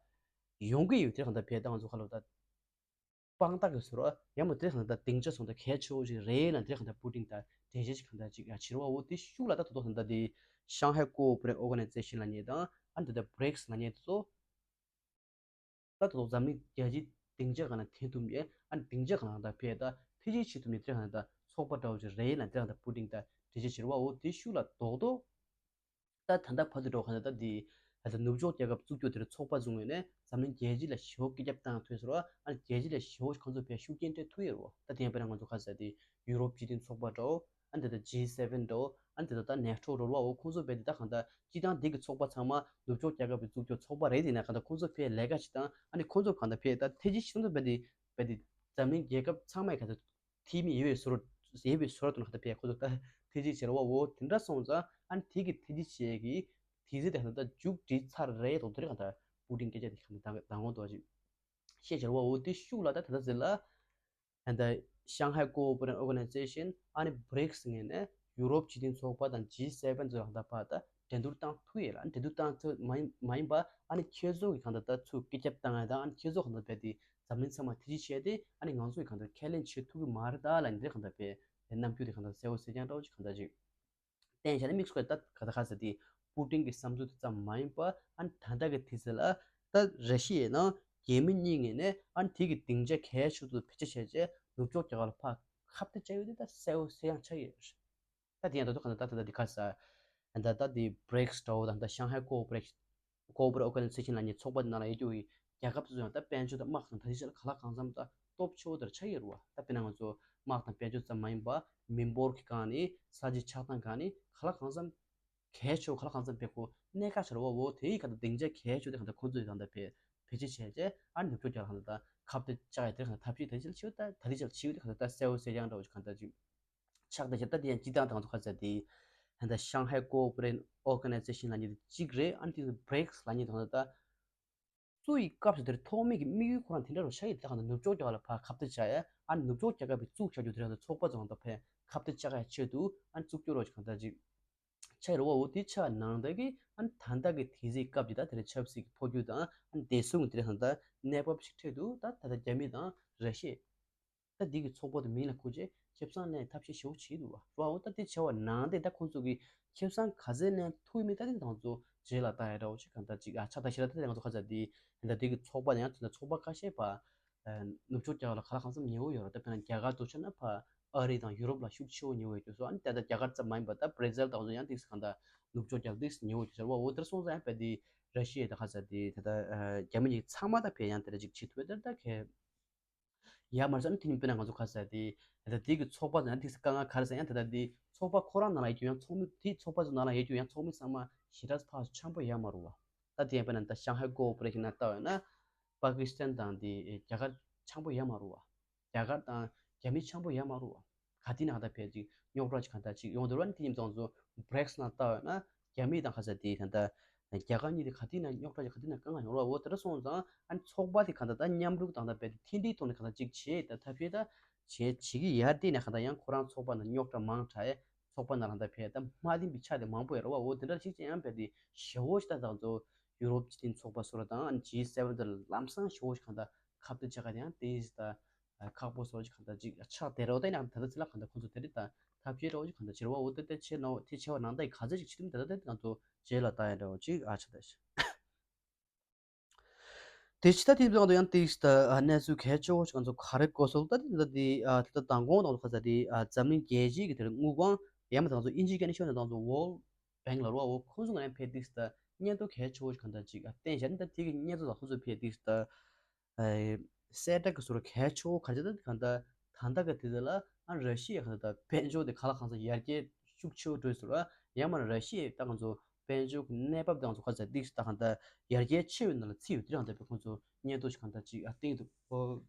ཡོང་གི་ཡོད། དེ་གང་ལྟར་བས་ད་ང་ཚོ་ག་ལ་ད། དཔང་རྟགས་ཀྱི་ཟུར་ཡང་མ་དེ་གང་ལྟར་སྡིངས་ཆ་སོང་ད་གལ་ཆེ་བོ་ཞིག་རེད་ལ། དེ་གང་ལྟར་པུ་ཏིན་ད་འགྲེལ་བཤད་ཞིག་གང་ལྟར་ཅིག་ཡ་བྱེད་རོགས། འོ་དེ་ཤུགས་ལ་ད་དོ་དོ་གང་ལྟར་དེ་ཤང་ཧའི་ཀོ་ཨོ་པ་རེ་ཤན་ཨོར་ག་ནའི་ཛེ་ཤན་ལབ་མཁན་དང་ཨ་ནི་ད་ལྟ་བྷ་རིག་སི་ལབ་མཁན་དེ་ཚོ་ད་དོ་དོ་འཛམ་གླིང་རྒྱལ་སྤྱིའི་སྡིངས་ཆ་གང་ལ་འཐེན་ཐུབ་མཁན། ཨ་ནི་སྡིངས་ཆ་གང་ལ་ད་ཕེ་ད་ཐེ་ཇི་བྱེད་ཐུབ་མཁན་དེ་གང་ལྟར་ཚོགས་པ་འདྲ་བོ་ཞིག་རེད་ལ། དེ་གང་ལྟར་པུ་ཏིན་ད་འགྲེལ་བཤད་བྱེད་རོགས། འོ་དེ་ཤུགས་ལ་དོ་དོ། ད་ད་ལྟ་བར་དུ་འགྲོ་གང་ལྟར་ད་འདི་ད་ལྟ་ནུབ་ཕྱོགས་རྒྱལ་ཁབ་བཙུགས་རྒྱུ་དེར་ཚོགས་པ་བཙུགས་ངོས་ནས་འཛམ་གླིང་རྒྱལ་སྤྱི་ལ་ཞེ་པོ་སྐད་ཆ་བཏང་ཐུབ་ཟེར་བ། ཨ་ནི་རྒྱལ་སྤྱི་ལ་ཞེ་པོ་ཁོང་ཚོ་བས་ཤུགས་རྐྱེན་སྤྲད་ཐུབ་ཡོད་རེད་བ། ད་དེ་ཡང་དཔེར་ན་ང་ཚོ་ཁ་ཟེར་དེ་ཡུ་རོབ་སྤྱི་མཐུན་ཚོགས་པ་འདྲ་བོ། ཨ་ནི་ད་ལྟ་ཇི་སེ་ཝེན་འདྲ་བོ། ཨ་ནི་ད་ལྟ་ད་ནེ་ཊོ་འདྲ་བོ། འོ་ཁོང་ཚོ་བས་དེ་ད་གང་ལྟར་སྤྱི་བཏང་དེ་གི་ཚོགས་པ་ཚང་མ་ནུབ་ཕྱོགས་རྒྱལ་ཁབ་ཀྱི་བཙུགས་རྒྱུ་ཚོགས་པ་རེད། དེ་ན་གང་ལྟར་ཁོང་ཚོ་བས་ལས་ཀ་ཞིག་དང་། ཨ་ནི་ཁོང་ཚོ་གང་ལྟར་བས་ད་ཐེ་ཇི་ཞིག་ཚོགས་པ་དེ་བས་དེ་འཛམ་གླིང་རྒྱལ་ཁབ་ཚང་མས་གང་ལྟར་འཐུས་མི་ཡོད་པའི་བཟོ་འདྲ་ཡོད་པའི་བཟོ་འདྲ་དུ་ན་ད་ཕེ་ཁོ་ཚོ་ད་ཐེ་ཇི་བྱེད་རོགས། འོ་དེ་འདྲ་སོང་ཙང་ཨ་ནི་དེ་གི་ཐེ་ཇི་བྱེད་ཀྱི་དེ་ཚེ་དེ་ཧ་ད་མཇུག་སྒྲིལ་ཚར་རེད་དོ། དེ་རེད་གང་ལྟར་པུ་ཏིན་སྐད་ཆ་དེ་གང་ལྟར་མདང་དགོང་དོ་ཅིག་བཤད་བྱེད་རོགས། འོ་དེ་ཤུགས་ལ་ད་ད་ད་ཟེར་ལ་ཧ་ད་ཤང་ཧའི་ཀོ་ཨོ་པ་རེ་ཤན་ཨོར་ག་ནའི་ཛེ་ཤན། ཨ་ནི་བྷ་རིག་སི་ངོས་ནས་ཡུ་རོབ་སྤྱི་མཐུན་ཚོགས་པ་དང་ཇི་སེ་ཝེན་ཚོ་ལ་ད་ཕར་ད་འགྲན་བསྡུར་བཏང་ཐུབ་ཡོད་ལ། འགྲན་བསྡུར་བཏང་ཐུབ་མ་ཡིན་མ་ཡིན་པ། ཨ་ནི་ཁྱེད་ཚོ་གི་གང་ལྟར་ད་ཚུར་སྐད་ཆ་བཏང་ཡ་དང་། ཨ་ནི་ཁྱེད་ཚོ་གང་ལྟར་བས་དེ་འཛམ་གླིང་ཚང་མ་ཐེ་ཇི་བྱས་ཏེ་ཨ་ནི་ང་ཚོ་གི་གང་ལྟར་ཁས་ལེན་བྱེད་ཐུབ་ཀྱི་མ་རེད་ད་ལབ་འདིར་གང་ལྟར་བས་རྣམ་འགྱུར་དེ་གང་ལྟར་གསལ་བོ་གསལ་རྐྱང་འདྲ་བོ་ཅིག་གང་ལྟར་ཅིག་བསྟན་བྱས་ནས་དམིགས་སུ་བཀར་ད་ག་ད་ག་ཟེར་དེ་པུ་ཏིན་གྱི་བསམ་ཚུལ་དེ་ཙམ་མ་ཡིན་པ། ཨ་ནི་ད་ལྟ་གི་དུས་ཚོད་ལ་ད་ར་ཤི་ཡའི་ནང་རྒྱལ་མི་གཉིས་ངོས་ནས་ཨ་ནི་དེ་གི་སྡིངས་ཆ་གལ་ཆེ་ཏུ་བེད་སྤྱོད་བྱས་རྗེས་ནུབ་ཕྱོགས་རྒྱལ་ཁབ་ལ་ཕར་ཁ་གཏད་བཅག་ཡོད་དེ་ད་གསལ་བོ་གསལ་ཡང་ཆགས་ཡོད། ད་དེ་ཡང་ད་དུང་གང་ལྟར་ད་ད་ལྟ་འདི་ག་ས་ད་ལྟ་འདི་བྷ་རིག་སི་འདྲ་བོ་དང་ད་ཤང་ཧའི་ཀོ་ཨོ་པ་རེ་ཤན་ཀོ་ཨོ་པ་རེ་ཤན་ཨོར་ག་ནའི་ཛེ་ཤན་ལབ་མཁན་ཚོགས་པ་འདི་ནང་ལ་ཡོད་རྒྱུ་གི་རྒྱལ་ཁབ་ཚོ་ཡང་ད་དཔལ་འབྱོར་དང་དམག་དང་ད་ལྟའི་ཆ་ལ་གང་ལ་གང་འཚམ་ད་སྟོབས་ཆེ་བོ་དེར་ཆགས་ཡོད་རེད་བ། ད་དཔེར་ན་ང་ཚོ་དམག་དང་དཔལ་འབྱོར་ཙམ་མ་ཡིན་པ་མི་འབོར་གྱི་སྒང་ནས་ས་ཆའི་ཆགས་སྟངས་སྒང་ནས་གང་ལ་གང་འཚམ་གལ་ཆེ་བོ་གང་ལ་གང་འཚམ་དཔེ་ཁོ་གནད་འགག་ཆེ་རེད་བ། འོ་དེའི་གང་ལྟར་སྡིངས་ཆ་གལ་ཆེ་བོ་དེ་གང་ལྟར་ཁོང་ཚོས་གང་ལྟར་བེད་བེད་སྤྱོད་བྱས་རྗེས་ཨ་ནི་ནུབ་ཕྱོགས་རྒྱལ་ཁབ་ལ་གང་ལྟར་ཁ་གཏད་བཅག་ཡ་དེ་གང་ལྟར་ཐབས་ཤེས་ད་ལྟའི་ཆར་ཆེ་བོ་ད་ད་ལྟའི་ཆར་ཆེ་བོ་དེ་གང་ལྟར་ད་གསལ་བོ་གསལ་རྐྱང་འདྲ་བོ་ཞིག་གང་ལྟར་ཅིག་ཆགས་བསྡད་ཤག་ད་དེ་ཡང་སྤྱི་བཏང་དང་ཚོ་ཁ་ཟེར་དེ་ད་ལྟ་ཤང་ཧའི་ཀོ་ཨོ་པ་རེ་ཤན་ཨོར་ག་ནའི་ཛེ་ཤན་ལབ་མཁན་དེ་གཅིག་རེད། ཨ་ནི་དེ་བྷ་རིག་སི་ལབ་མཁན་དེ་ད་ལྟ་བཙུགས་ཡི་སྐབས་སུ་དེར་ཐོག་མའི་གི་དམིགས་ཡུལ་ཁོ་རང་དེ་འདྲ་རུ་ཆགས་ཡོད། ད་གང་ལྟར་ནུབ་ཕྱོགས་རྒྱལ་ཁབ་ལ་ཕར་ཁ་གཏད་བཅག་ཡ། ཨ་ནི་ནུབ་ཕྱོགས་རྒྱལ་ཁབ་པའི་བཙུགས་བྱ་རྒྱུ་དེ་རང་དང་ཚོགས་པ་ཚོ་གང་ལྟར་ཕར་ཁ་གཏད་བཅག་ཡ་ཆེད་དུ་ཨ་ནི་བཙུགས་རྒྱུ་རོགས་ཀྱི་གང་ལྟར་ཅིག་ཆགས་རེད་བ། འོ་དེ་ཆགས་ནང་ད་གི་ཨ་ནི་ད་ལྟ་གི་དེ་ཚེ་སྐབས་ཀྱི་ད་དེ་རེད་ཆབ་སྲིད་ཀྱི་འཕོ་འགྱུར་དང་ཨ་ནི་བདེ་སྲུང་གི་དེ་རེད་གང་ལྟར་གནས་བབ་ཞིག་འཕྲད་འདུག་ད་ད་ལྟ་རྒྱ་མི་དང་ར་ཤི་ཡ། ད་འདི་གི་ཚོགས་པ་དེ་མིང་ལ་ཁུར་རྗེས་ཁེ་བཟང་ལེན་ཐབས་ཤེས་ཞེ་པོ་བྱེད་འདུག་བ། རོ་ཨ་འོ་ད་དེ་བྱ་བ་ནང་དེ་ད་ཁོང་ཚོ་གི་ཁེ་བཟང་ག་ཚད་ལེན་ཐུབ་མིན་ད་དེ་ང་ཚོ་རྗེས་ལ་ལྟ་ཡ་འདྲ་བོ་ཞིག་གང་ལྟར་ཅིག་ཨ་ཆགས། ད་ཞེ་ལ་ད་དེ་ང་ཚོ་ཁ་ཚ་དེ་ད་འདི་གི་ཚོགས་པ་དེ་ཡང་དེ་འདྲ་ཚོགས་པ་ཁ་ཤས་ཕར་ནུབ་ཕྱོགས་རྒྱལ་ཁབ་ལ་ག་ལ་གང་འཚམ་ཉེ་བོ་ཡོད་རེད། ད་དཔེར་ན་རྒྱ་གར་དུ་ཆ་ན་ཕར་ཨ་རི་དང་ཡུ་རོབ་ལ་ཤུགས་ཆེ་བོ་ཉེ་བོ་ཡོད་དུས་སོ། ཨ་ནི་ད་ལྟ་རྒྱ་གར་ཙམ་མ་ཡིན་པ་ད་བྷ་ར་ཛིལ་དང་ཚོ་ཡང་དེ་གང་ལྟར་ ནུབ་ཕྱོགས་རྒྱག་དུས་ཉེ་བོ་ཅིག་ཆགས་རེད་བ། འོ་དེར་སོང་ཙང་ཡང་དཔེ་དེ་ར་ཤི་ཡ་དང་ཁ་ས་དེ་ད་ལྟ་རྒྱ་མི་གཉིས་ཚང་མ་ད་དཔེ་ཡང་དེ་འདྲ་ཅིག་བྱེད་ཐུབ་པ་དེར་ད་གལ་ཡ་མ་རེད་ཟེར་ན། དེ་ནི་དཔེར་ན་ང་ཚོ་ཁ་ས་དེ་ད་ལྟ་དེ་གི་ཚོགས་པ་ཟེར་ན་དེ་དཀའ་ངལ་ག་རེ་ཟེར་ཡང་ད་ལྟ་དེ་ཚོགས་པ་ཁོ་རང་ནང་ལ་ཡོད་རྒྱུ་ཡང་ཚོགས་མི་དེ་ཚོགས་པ་ཚོ་ནང་ལ་ཡོད་རྒྱུ་ཡང་ཚོགས་མི་ཚང་མ་ཞེ་དྲག་ཕར་འཆམ་པོ་ཡོད་མ་རེད་བ། ད་དེ་ཡང་དཔེར་ན་ད་ཤང་ཧའི་ཀོ་ཨོ་པ་རེ་ཤན་ནང་ལྟ་བས་ན་པ་ཀི་སི་ཐན་དང་དེ་རྒྱ་གར་འཆམ་པོ་ཡོད་མ་རེད་བ། རྒྱ་གར་དང་རྒྱ་མི་འཆམ་པོ་ཡོད་མ་རེད་བ། ག་དེ་ན་གང་ལྟར་ཕལ་ཅིག་རྙོག་དྲ་ཅིག་གང་ལྟར་ཅིག་ཡོང་འདུག་ར། དེ་ཡིན་ཙང་ཚོ་བྷི་རིག་སི་ནང་ལྟ་བས་ན་རྒྱ་མི་དང་ཁ་ས་དེ་ད་ལྟ་རྒྱ་གར་གཉིས་དེ་ག་དེ་ན་རྙོག་དྲ་ཅིག་ག་དེ་ན་དཀའ་ངལ་ཡོང་ར། འོ་དེ་འདྲ་སོང་ཙང་ཨ་ནི་ཚོགས་པ་དེ་གང་ལྟར་ད་མཉམ་རུབ་དང་ད་དཔེ་དེ་མཐུན་སྒྲིལ་ཐོག་ནས་གང་ལྟར་ཅིག་བྱེད་ད་ཐབས་ཤེས་ད་བྱེད་བྱེད་ཀྱི་ཡར་བལྟས་ནས་གང་ལྟར་ཡང་ཁོ་རང་ཚོགས་པ་ནང་རྙོག་དྲ་མང་དྲགས་ཚོགས་པ་ནང་ལ་ད་ཕལ་ད་མ་བདེན་པའི་ཆ་དེ་མང་པོ་ཡོད་ར་བ། འོ་དེ་འདྲ་ཅིག་ཅན་ཡང་ཕལ་དེ་ཞེ་བོ་ཞིག་ད་ད་ཚོ་ཡུ་རོབ་སྤྱི་མཐུན་ཚོགས་པ་སོགས་ལ་དང་ཇི་སེ་བེན་དེ་ལམ་སང་ཞེ་བོ་ཞིག་གང་ལྟར་ཁ་གཏད་བྱ་ག་དེ་ཡང་དེ་ཡིན་ད། ཁག་པོ་སོགས་ཀྱི་གང་ལྟར་ཅིག་ཆགས་བསྡད་རོགས་དེ་ཡང་ད་ལྟ་ཚེ་ལ་གང་ལྟར་ཁོང་ཚོ་དེ་རིགས་དང་ཐབས་ཤེས་རོགས་ཀྱི་གང་ལྟར་བྱེད་རོགས། འོ་དེ་དེ་བྱེད་ནོ་དེ་བྱེད་པ་ནང་ལྟ་ཡི་ག་ཚོད་ཅིག་བྱེད་ཐུབ་ད་ལྟ་དེ་ང་ཚོ་རྗེས་ལ་ལྟ་ཡ་འདྲ་བོ་ཅིག་ཨ་ཆགས་ད་ཤི། དེ་ཕྱི་ད་དེ་ཚོ་ཡང་དེ་ད་གནས་ཚུལ་གལ་ཆེ་བོ་ཞིག་ང་ཚོ་ག་རེ་གོ་སོང་ད་དེ་ད་དེ་ཨ་དེ་ད་མདང་དགོང་དང་ཁ་ཚ་དེ་ཨ་འཛམ་གླིང་རྒྱལ་སྤྱིའི་གི་དེ་རིང་དངུལ་ཁང་ཡང་མ་དང་ཚོ་ཨིན་ཇི་སྐད་ནས་ཤོད་ན་དང་ཚོ་World Bank ལ་རོ་འོ་ཁོང་ཚོ་ང་ཡང་ཕེ་དེ་ད་སྙན་ཐོ་གལ་ཆེ་བོ་ཞིག་གང་ལྟར་ཅིག་ཨ་བསྟན་བཞག་ནི་ད་དེ་གི་སྙན་ཐོ་དང་ཁོང་ཚོ་ཕེ་དེ་ད། གསལ་བསྒྲགས་ཀྱི་ཟུར་གལ་ཆེ་བོ་ག་རེ་བྱས་ད་གང་ལྟར་ད་ལྟ་གི་དུས་ཚོད་ལ་ཨ་ར་ཤི་ཡའི་གང་ལྟར་དཔལ་འབྱོར་དེ་ག་ལ་གང་འཚམ་ཡར་རྒྱས་ཤུགས་ཆེ་བོ་འགྲོ་ཟུར་ཡང་མ་ར་ཤི་ཡའི་ད་ང་ཚོ་དཔལ་འབྱོར་གྱི་གནས་བབ་དེ་ང་ཚོ་ག་ཚད་ཏིག་ད་གང་ལྟར་ཡར་རྒྱས་ཆེ་བའི་ནང་ལ་ཚུད་ཡོད་དེ་རང་ལྟ་བུའི་ཁོང་ཚོ་སྙན་ཐོ་ཞིག་གང་ལྟར་ཅིག་ཨ་བཏིང་འདུག་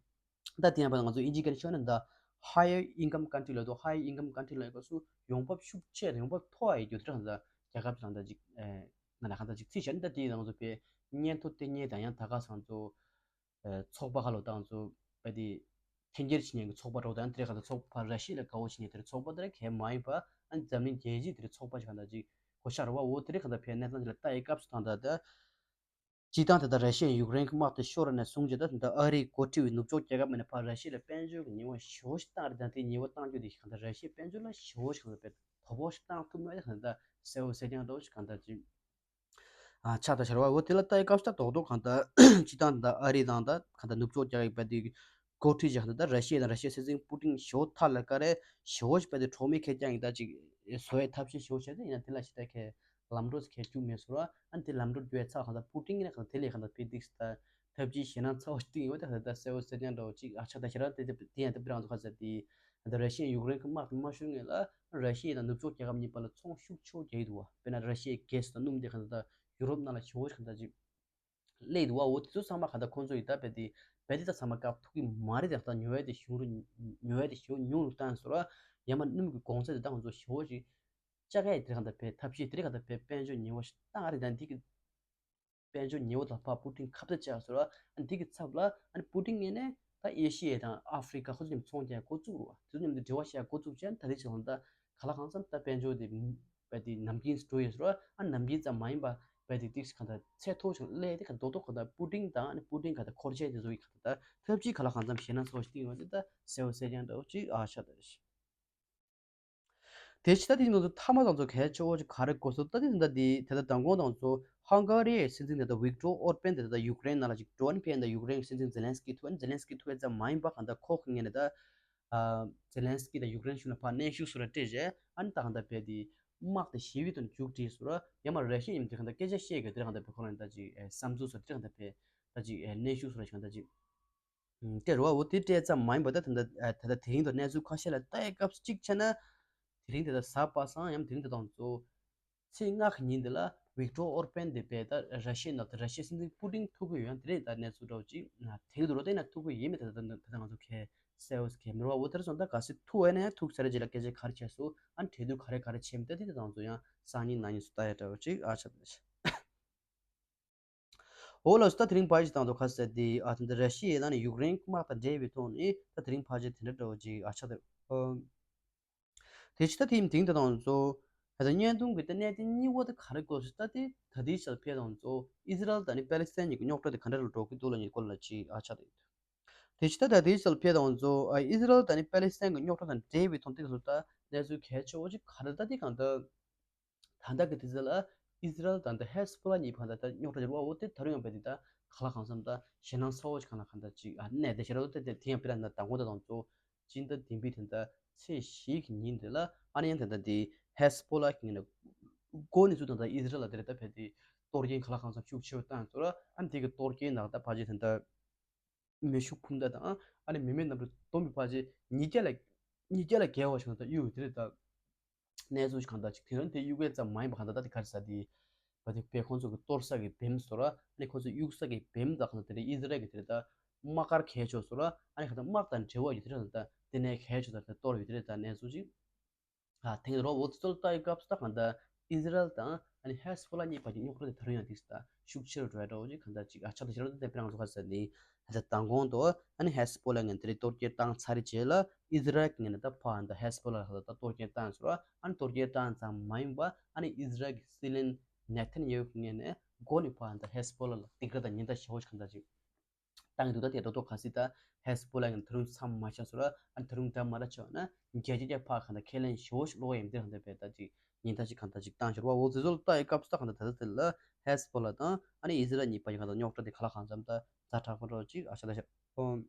ད་དེ་ཡང་བ་ང་ཚོ་ཨིན་ཇི་སྐད་ནས་ཤོད་ན་ད་higher income country ལ་དོ་higher income country ལ་ཡོད་པ་སུ་ཡོང་འབབ་ཤུགས་ཆེ་ཡོང་འབབ་མཐོ་བ་ཡོད་རྒྱུ་དེ་རང་ལྟ་རྒྱལ་ཁབ་ཅིག་གང་ལྟར་ཅིག་ང་ལ་གང་ལྟར་ཅིག་ཚུད་བཞག་ནི་ད་དེ་ཡང་ང་ཚོ་བའི་སྙན་ཐོ་དེ་སྙན་དང་ཡང་ད་ག་སང་ཚོ། ཚོགས་པ་ཁག་ལ་དང་ཚོ་བ་དེ་འཐེན་འཁྱེར་བྱེད་མཁན་གྱི་ཚོགས་པ་རོགས་དང་དེ་རེ་ཁ་ཚོགས་པ་ར་ཤི་ཡ་ལ་དགའ་བོ་བྱེད་མཁན་དེ་རེ་ཚོགས་པ་དེ་རེ་གལ་མ་ཡིན་པ་ཨ་ནི་འཛམ་གླིང་རྒྱལ་སྤྱི་དེ་རེ་ཚོགས་པ་ཞིག་གང་ལྟར་ཅིག་གོ་ཤ་རོ་བ་འོ་དེ་རེ་གང་ལྟར་ཕའི་གནས་སྟངས་དེ་ལ་ལྟ་ཡི་སྐབས་སུ་དང་ད་ལྟ་སྤྱི་བཏང་དེ་ལྟར་ར་ཤི་ཡ་ཡུཀ་རེན་གྱི་དམག་དེ་ཤོར་ནས་བཟུང་རྗེས་ད་དེ་ལྟར་ཨ་རིའི་འགོ་ཁྲིད་པའི་ནུབ་ཕྱོགས་རྒྱལ་ཁབ་མི་ནས་ཕར་ར་ཤི་ཡ་ལ་དཔལ་འབྱོར་གྱི་ཉེས་པ་ཞེ་བོ་ཞིག་བཏང་རེད། ད་དེ་ཉེས་པ་བཏང་རྒྱུ་དེ་གང་ལྟར་ར་ཤི་ཡའི་དཔལ་འབྱོར་ལ་ཞེ་བོ་ཞིག་གང་ལྟར་དོ་ཕོག་ཞིག་བཏང་ཐུབ་མེད་དེ་གང་ལྟར་གསལ་བོ་གསལ་རྐྱང་འདྲ་བོ་ཞིག་གང་ལྟར་ཅིག་ཆགས་ད་ཤར་བ་འོ་དེ་ལ་ལྟ་ཡི་སྐབས་སུ་ད་རྡོག་རྡོག་གང་ལྟར་སྤྱི་བཏང་ད་ཨ་རི་དང་ད་གང་ལྟར་ནུབ་ཕྱོགས་རྒྱ་ཡིག་པ་དེ་འགོ་ཁྲིད་ཅིག་གང་ལྟར་ད་ར་ཤི་ཡ་དང་ར་ཤི་ཡའི་སྲིད་འཛིན་པུ་ཏིན་ཞོ་ཐ་ལ་ཀ་རེ་ཞོ་ཞིག་པ་དེ་གྲོགས་མེད་ཁེ་ཀྱང་ཡིན་ད་ཅིག་བཟོ་བའི་ཐབས་ཤེས་ཞོ་བྱས་ཏེ་ཡིན་ན་དེ་ལ་ཞི་ད་ཁེ་ལམ་འགྲོ་ཁེ་བཅུག་མེད་སོ་ར་ཨ་དེ་ལམ་འགྲོ་རྒྱུ་བའི་ཚགས་གང་ལྟར་པུ་ཏིན་ཡིན་ན་གང་ལྟར་དེ་ལས་གང་ལྟར་ཕི་ཏིག་ད་ཐབས་ཇུས་ཞེ་ན་ཚ་བོ་ཞིག་ཡིན་བ་ད་གང་ལྟར་གསལ་བོ་གསལ་རྐྱང་འདྲ་བོ་ཅིག་ཨ་ཆགས་ད་ཤར་བ་དེ་དེ་ཡང་དེ་པི་རང་ཚོ་ཁ་ཟེར་དེ། ད་ར་ཤི་ཡ་ཡུཀ་རེན་གྱི་དམག་དེ་མ་ཤོར་སྔོན་ལ་ར་ཤི་ཡ་དང་ནུབ་ཕྱོགས་རྒྱལ་ཁབ་གཉིས་བར་ལ་ཚོང་ཤུགས་ཆེ་བོ་རྒྱག་གི་འདུག་བ། དཔེར་ན་ར་ཤི་ཡའི་གྷེ་སི་དང་སྣུམ་དེ་གང་ལྟར་ད་ཡུ་རོབ་ནང་ལ་ཞེ་བོ་ཞིག་གང་ལྟར་ཅིག་སླེབས་འདུག་བ། འོ་དེ་ཚོ་ཚང་མ་གང་ལྟར་ཁོང་ཚོ་ཡི་ད་བེ་དེ་བེ་དེ་ད་ཚང་མ་བཀག་ཐུབ་ཀྱི་མ་རེད། དེ་ད་ཉོ་བའི་དེ་ཞེ་བོ་ཉོ་བའི་དེ་ཞེ་བོ་ཉུང་རུ་བཏང་སོང་ར་ཡང་མ་སྣུམ་གྱི་གོང་ཚད་དེ་ད་ང་ཚོ་ཞེ་བོ་ཞིག་བཅག་ཡ་དེ་གང་ལྟར་བེ་ཐབས་ཤེས་དེ་རིགས་གང་ལྟར་བེ་དཔལ་འབྱོར་ཉེ་བོ་ཞིག་བཏང་རེད། ད་འདི་གི་དཔལ་འབྱོར་ཉེ་བོ་དང་ཕར་པུ་ཏིན་ཁ་བརྡ་བྱས་སོང་ར། ཨ་འདི་གི་ཚབ་ལ་ཨ་ནི་པུ་ཏིན་ངོས་ནས་ད་ཨེ་ཤི་ཡ་དང་ཨ་ཧྥི་རི་ཀ་ཁོ་ཚོ་མཉམ་ཚོང་རྒྱག་འགོ་བཙུགས་རུ་བ། དེ་ཚོ་མཉམ་དུ་འབྲེལ་བ་བྱེད་ཡག་འགོ་བཙུགས་བྱས་ད་རེས་ཆེ་ལ་ད་ག་ལ་གང་འཚམ་ད་དཔལ་འབྱོར་དེ་དཔེ་དེ་ནམ་རྒྱུན་འགྲོ་ཡོད་སོང་ར། ཨ་ནམ་རྒྱུན་ཙམ་མ་ཡིན་པ་དཔེ་དེ་ཏིག་གང་ལྟར་ཚད་མཐོ་ཞིག་སླེབས་ཏེ་ག་རྡོག་རྡོག་གང་ལྟར་པུ་ཏིན་དང་ཨ་ནི་པུ་ཏིན་གང་ལྟར་འཁོར་བཅས་དེ་ཚོ་གི་གང་ལྟར་ཐབས་ཇུས་ག་ལ་གང་འཚམ་ཞེ་ན་ཚོགས་ཤིག་སྟེང་ཡོད་དེ་ད་གསལ་བོ་གསལ་རྐྱང་འདྲ་བོ་ཅིག་ཨ་ཆགས་ད་རེད། དེ་ཕྱི་ད་དེ་ནང་དུ་མཐའ་མ་དང་ཚོ་གལ་ཆེ་བོ་ཅིག་ག་རེ་གོ་སོང་ད་དེ་ད་དེ་ད་ལྟ་མདང་དགོང་དང་ཚོ་ཧང་ག་རི་ཡའི་སྲིད་འཛིན་ད་ལྟ་ཝིག་ཏོར་ཨོར་པན་དེ་ད་ལྟ་ཡུཀ་རེན་ནང་ལ་ཅིག་འགྲོ་ཨ་ནི་ཕེབས་ད་ཡུཀ་རེན་གྱི་སྲིད་འཛིན་ཛེ་ལན་སི་ཀི་ཐུག་ཨ་ནི་ཛེ་ལན་སི་ཀི་ཐུག་ཡ་ཙམ་མ་ཡིན་པ་གང་ལྟར་ཁོ་གི་ངོས་ནས་ད་ཛེ་ལན་སི་ཀི་དང་ཡུཀ་རེན་གཞུང་ལ་ཕར་གནོན་ཤུགས་སུ་ར་སྤྲད་རྗེས་ཨ་ནི་ད་གང་ལྟར་ཕེབས་དེ་དམག་དེ་ཞི་བའི་ཐོག་ནས་མཇུག་སྒྲིལ་སོང་ར་ཡང་མ་ར་ཤི་ཡ་ཡིན་དེ་གང་ལྟར་སྐད་ཆ་བཤད་གི་དེ་གང་ལྟར་ཕེབས་ཁོ་རང་ད་ཅིག་བསམ་ཚུལ་སོ་དེ་གང་ལྟར་ཕེབས་ད་ཅིག་གནོན་ཤུགས་སུ་ར་ཞིག་གང་ལྟར་ཅིག་སྤྲད་རོགས་འོ་དེ་སྤྲད་ཙམ་མ་ཡིན་པ་ད་ད་ལྟ་ད་ལྟ་དེ་རིང་དང་གནས་ཚུལ་ཁ་ཤས་ལ་ལྟ་ཡའི་སྐབས་སུ་གཅིག་བྱས་ན། དེ་རིང་དེ་ད་གཟའ་པ་སངས་ཡང་དེ་རིང་དེ་དང་གཙོ། ཚེས་ལྔ་གི་ཉིན་དེ་ལ་ཝིག་ཏོར་ཨོར་པན་དེ་བས་ད་ར་ཤི་ཡའི་ནང་དུ་ར་ཤི་ཡའི་སྲིད་འཛིན་པུ་ཏིན་ཐུག་གི་ཡོད་ཡང་དེ་རིང་ད་གནས་ཚུལ་འདྲ་བོ་ཅིག་དེ་གི་འདུག་རོགས་དེ་ན་ཐུག་གི་ཡིན་མིན་ད་ད་ད་ང་ཚོ་གས་གསལ་བོ་གས་མི་རུང་བ་འོ་དེར་སོང་ད་ག་སེ་ཐུག་ཨེ་ན་ཡང་ཐུག་ས་རེ་རྗེས་ལ་སྐད་ཆ་ག་རེ་བྱས་སོ་ཨ་ནི་གྲོས་བསྡུར་ག་རེ་ག་རེ་བྱས་མིན་ད་དེ་དེ་དང་གཙོ་ཡང་སང་ཉིན་གནངས་ཉིན་སུ་ལྟ་ཡ་འདྲ་བོ་ཅིག་ཨ་ཆ་ད་ཆ། འོ་ལགས་སོ། ད་དེ་རིང་ཕར་ཞིག་དང་དུ་ཁ་ཟེར་ཏེ་ཨ་ད་འདི་ར་ཤི་ཡ་དང་ནི་ཡུཀ་རེན་དམག་དང་འབྲེལ་བའི་ཐོག་ནས་ད་དེ་རིང་ཕར་ཞིག་དེ་འདྲ་འདྲ་བོ་ཅིག་ཨ་ཆགས་འདུག་དེ་ཕྱི་ད་དེའི་དེང་དུ་དང་ཚོ་ད་ད་བརྙན་ཐུང་གི་ད་གནད་དོན་གཉིས་པོ་ད་ག་རེ་སྐོར་ཞིག་ད་དེ་ད་ལྟའི་ཆར་ཕེབས་དང་ཚོ་ཨི་ཟི་རལ་དང་ནི་པེ་ལི་སི་ཐན་གཉིས་ཀྱི་རྙོག་དྲ་དེ་ག་འདྲ་རུ་འགྲོ་གི་འདུག་ལ་ཉིད་སྐོར་ལ་ཅིག་ཨ་ཆགས་འདུག་དེ་ཕྱི་ད་ད་ལྟའི་ཆར་ཕེབས་དང་ཚོ་ཨི་ཟི་རལ་དང་ནི་པེ་ལི་སི་ཐན་གྱི་རྙོག་དྲ་དང་འབྲེལ་བའི་ཐོག་དེ་ཚོ་ད་གནས་ཚུལ་གལ་ཆེ་བོ་ཅིག་ག་རེ་ད་དེ་གང་ད། ད་ལྟ་གི་དུས་ཚོད་ལ་ཨི་ཟི་རལ་དང་ད་ཧེ་སི་པོ་ལ་གཉིས་ཕན་ད་ད་རྙོག་དྲ་ཡོད་པ་འོ་དེ་ད་རུང་ཡང་བས་དེ་ད་ག་ལ་གང་འཚམ་ད་ཞེད་སྣང་ཚ་བོ་ཞིག་གང་ལ་གང་ད་ཅིག་ཨ་གནས་དེ་ཞེ་ར་འོ་དེ་དེ་ཡང་དཔེར་ན་ད་དང་པོ་ད་དང་གཙོ་ཅིན་ད་དིན་པི་དེ་ད་ཚེས་བཞི་གི་ཉིན་དེ་ལ་ཨ་ནི་ཡང་དེ་ད་དེ་ཧེ་སི་པོ་ལ་གི་ངོས་ནས་ འགོ་ནས་ཚུར་ད་ལྟ་ཨི་ཟི་རལ་ལ་དེ་རེད་ད་བས་དེ་གཏོར་སྐྱོན་ག་ལ་གང་འཚམ་ཤུགས་ཆེ་བོ་བཏང་ཚོ་ར། ཨ་ནི་དེ་གི་གཏོར་སྐྱོན་ནང་ད་ཕལ་ཆེར་ད་ལྟ་མེ་ཤུགས་འཕུར་མདའ་དང་ཨ་ནི་མི་མེད་གནམ་གྲུ་བསྡོམས་པའི་ཕལ་ཆེར་ཉིས་བརྒྱ་ལ་ཉིས་བརྒྱ་ལ་བརྒལ་བ་ཞིག་ད་གཡུག་དེ་རེད་ད། གནས་ཚུལ་ཞིག་གང་ལྟར་ཅིག་དེ་རིང་དེ་གཡུག་པའི་ཙམ་མ་ཡིན་པ་གང་ལྟར་ད་དེ་ག་རེ་ཟ་དེ་བ་དེ་བས་ཁོང་ཚོ་གི་གཏོར་ས་གི་བེམ་སོ་ར། ཨ་ནི་ཁོང་ཚོ་གཡུག་ས་གི་བེམ་ད་གང་ལྟར་དེ་རེད་ཨི་ཟི་རལ་གི་དེ་རེད་ད་དམག་སྒར་གལ་ཆེ་སོ་ར། ཨ་ནི་གང་ལྟར་དམག་དང་འབྲེལ་བ་ཡོད་དེ་རེད་ད་དེ་ནས་གལ་ཆེ་ད་དེ་གཏོར་ཡོད་དེ་རེད་ད་གནས་ཚུལ་ཅིག་ཨ་དེང་རོ་བོ་ཚོལ་ལྟ་ཡི་སྐབས་སུ་ད་གང་ལྟར་ཨི་ཟི་རལ་དང་ཨ་ནི་ཧེ་སི་བྷོ་ལ་གཉིས་བར་གྱི་རྙོག་དྲ་དེ་ད་རུང་ཡང་ཏིག་ཙམ་ད་ཤུགས་ཆེ་རུ་འགྲོ་ཡ་འདྲ་བོ་ཅིག་གང་ལྟར་ཅིག་ཨ་ཆགས་ད་ཤར་བ་དེ་དཔེར་ན་ང་ཚོ་ག་ཟེར་ནི་ད་མདང་དགོང་དུ་ཨ་ནི་ཧེ་སི་བྷོ་ལ་ངན་དེ་རིགས་གཏོར་སྐྱོན་བཏང་ཚར་རྗེས་ལ་ཨི་ཟི་རལ་གྱི་ངན་ད་ཕར་ད་ཧེ་སི་བྷོ་ལ་ལ་ད་གཏོར་སྐྱོན་བཏང་ཟེར་བ། ཨ་ནི་གཏོར་སྐྱོན་བཏང་ཙམ་མ་ཡིན་པ་ཨ་ནི་ཨི་ཟི་རལ་གྱི་སྲིད་བློན་ནེ་ཐན་ཡ་ཧུ་གི་ངན་ནས་འགོ་ནས་ཕར་ད་ཧེ་སི་བྷོ་ལ་ལ་སྡིགས་ར་དང་ཉེན་བརྡ་ཞེ་བོ་ཅིག་གང་ལྟར་ཅིག་བཏང་གི་འདུག་ད་དེ་རྡོག་རྡོག་ག་སྲིད་ད་ཧེ་སི་བྷོ་ལ་ཡང་ད་རུང་མཚམས་མ་བཞག་སོང་ར། ཨ་ད་རུང་འདྲ་མ་འདྲ་བྱས་པ་ན་རྒྱལ་སྤྱི་བརྒྱ་ཕར་གང་ལྟར་ཁས་ལེན་ཞེ་བོ་ཞིག་སློག་ཡ་ཡིན་འདིར་གང་ལྟར་བས་ད་ཅིག་ཉེན་བརྡ་ཅིག་གང་ལྟར་ཅིག་བཏང་ཤོར་བ། འོ་དེ་ཚོ་ལ་ལྟ་ཡི་སྐབས་སུ་ད་གང་ལྟར་ད་ལྟ་དེ་ལ་ཧེ་སི་བྷོ་ལ་དང་ཨ་ནི་ཨི་ཟི་རལ་གཉིས་བར་གྱི་གང་ལྟར་རྙོག་དྲ་དེ་ག་ལ་གང་འཚམ་ད་ཛ་དྲག་པོ་འདྲ་ཅིག་ཨ་ཤ་ད་ཤ་ཨོ།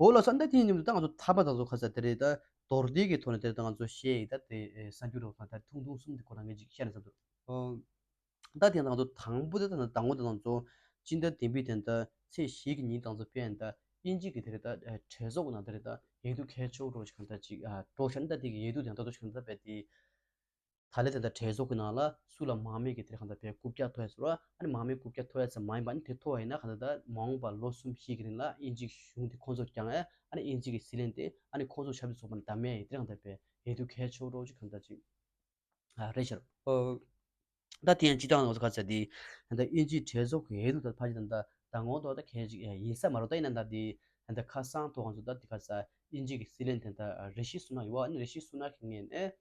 འོ་ལ་ས་འདི་དེའི་ཉིན་དུ་ད་ང་ཚོ་ཐ་པ་ད་ཚོ་ཁ་ས་དེ་རེད་ད་མདོར་བསྡུས་ཀྱི་ཐོག་ནས་དེ་རེད་ད་ང་ཚོ་བཤད་ཡི་ད་དེ་གསར་འགྱུར་རོགས་ད་ཐུང་ཐུང་གསུམ་དེ་ཁོ་རང་ངས་ཅིག་བཤད་ན་བསམ་འདུག་ཨོ། ད་དེ་ང་ཚོ་དང་པོ་དེ་ད་དང་པོ་དེ་ང་ཚོ་སྤྱི་ཟླ་བདུན་པའི་དེ་ད་ཚེས་བཞི་གི་ཉིན་དང་ཚོ་ཕན་ད་དབྱིན་ཇི་གི་དེ་རེད་ད་གྲོས་ཚོགས་ནང་དེ་རེད་ད་འོས་བསྡུ་གལ་ཆེ་བོ་རོགས་ཅིག་གང་ལྟར་ཅིག་འགྲོ་ཤར་ད་དེ་གི་འོས་བསྡུ་དེ་ད་དུ་ཞིག་གང་ལྟར་བས་དེ། ད་ལས་དེ་ད་གྲོས་ཚོགས་ཀྱི་ནང་ལ་སུ་ལ་མང་མོས་ཀྱི་དེ་གང་ལྟར་བས་རྐུབ་བཀྱག་ཐོབ་ཡ་ཟེར་བ། ཨ་ནི་མང་མོས་རྐུབ་བཀྱག་ཐོབ་ཡ་ཙམ་མ་ཡིན་པ་ཨ་ནི་དེ་ཐོབ་པ་ཡིན་ན་གང་ལྟར་ད་མ་འོངས་པ་ལོ་གསུམ་བཞི་གི་རིང་ལ་དབྱིན་ཇིའི་གཞུང་དེ་ཁོང་ཚོར་བསྐྱངས་ཡ། ཨ་ནི་དབྱིན་ཇི་གི་སྲིད་བློན་དེ་ཨ་ནི་ཁོང་ཚོ་ཆབ་སྲིད་ཚོགས་པ་ནས་བདམས་ཡ་ཡི་དེ་གང་ལྟར་བས་འོས་བསྡུ་གལ་ཆེ་བོ་རོགས་ཅིག་གང་ལྟར་ཅིག་ཨ་རེད་ཤར། ཨོ། ད་དེ་ཡང་སྤྱི་བཏང་ལ་ག་ཚ་དེ་ད་དབྱིན་ཇིའི་གྲོས་ཚོགས་ཀྱི་འོས་བསྡུ་ད་ཕ་གི་ད་ད་ད་ངོ་ཐོག་ད་གལ་ཅིག་ཡིན་ས་མ་རོ། ད་ཡིན་ན་ད་དེ་ད་ཁ་སང་ཐོག་ང་ཚོ་ད་དེ་ག་ཚ་དབྱིན་ཇི་གི་སྲིད་བློན་དེ་ད་རི་ཤི་སུ་ན་ཡོད་བ། ཨ་ནི་རི་ཤི་སུ་ན་གི་ངོས་ནས།